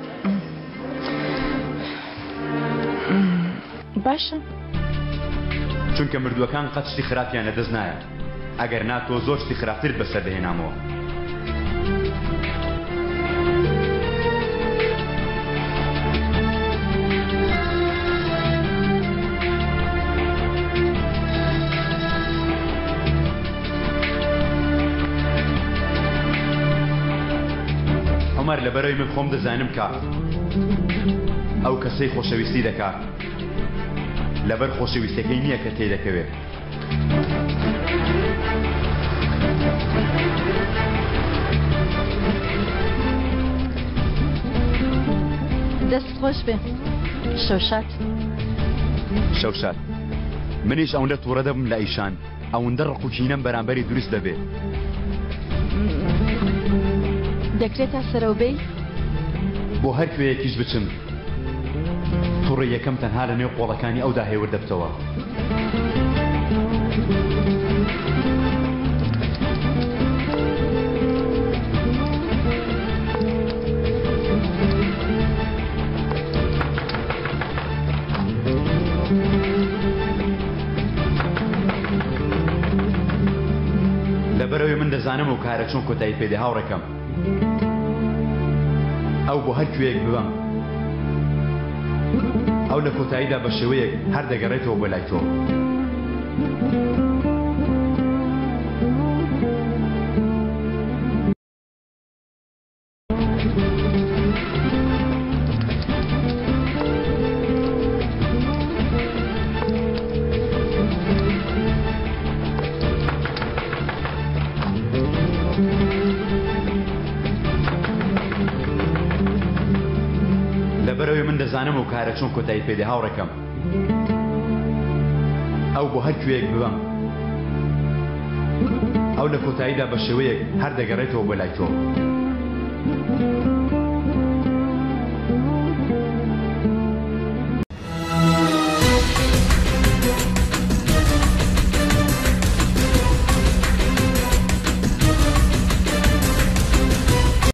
باشە. چونکە مردووەکان قەت شتی خراپیان لەدەست نایەت. ئەگەر نا تۆ زۆر شتی خراپترت بەسەر دەهێنامەوە. عومەر لەبەرەوەی من خۆم دەزانم کە ئەو کەسەی خۆشەویستی دەکا لەبەر خۆشەویستەکەی نییە کە تێدەکەوێ. دەست خۆش بێ شەوشاد. شەوشاد منیش ئەوەندە تووڕە دەبم لە ئیشان ئەوەندە ڕق و کینەم بەرامبەری دروست دەبێ. دەکرێت تا سەرەوە بێی؟ بۆ هەر کوێیەکیش بچم توڕەییەکەم تەنها لە نێو قۆڵەکانی ئەودا هێور دەبتەوە. لەبەرئەوەی من دەزانم ئەو کارە چۆن کۆتایی پێدێ هاوڕێکەم. ئەو بۆ هەر کوێیەک ببەم ئەو لە کۆتاییدا بە شێوەیەک هەر دەگەڕێتەوە بۆ لای تۆ. لەبەرئەوەی من دەزانم ئەو کارە چۆن کۆتایی پێدێ هاوڕێکەم. ئەو بۆ هەر کوێیەک ببەم ئەو لە کۆتاییدا بە شێوەیەک هەر دەگەڕێتەوە بۆ لای تۆ.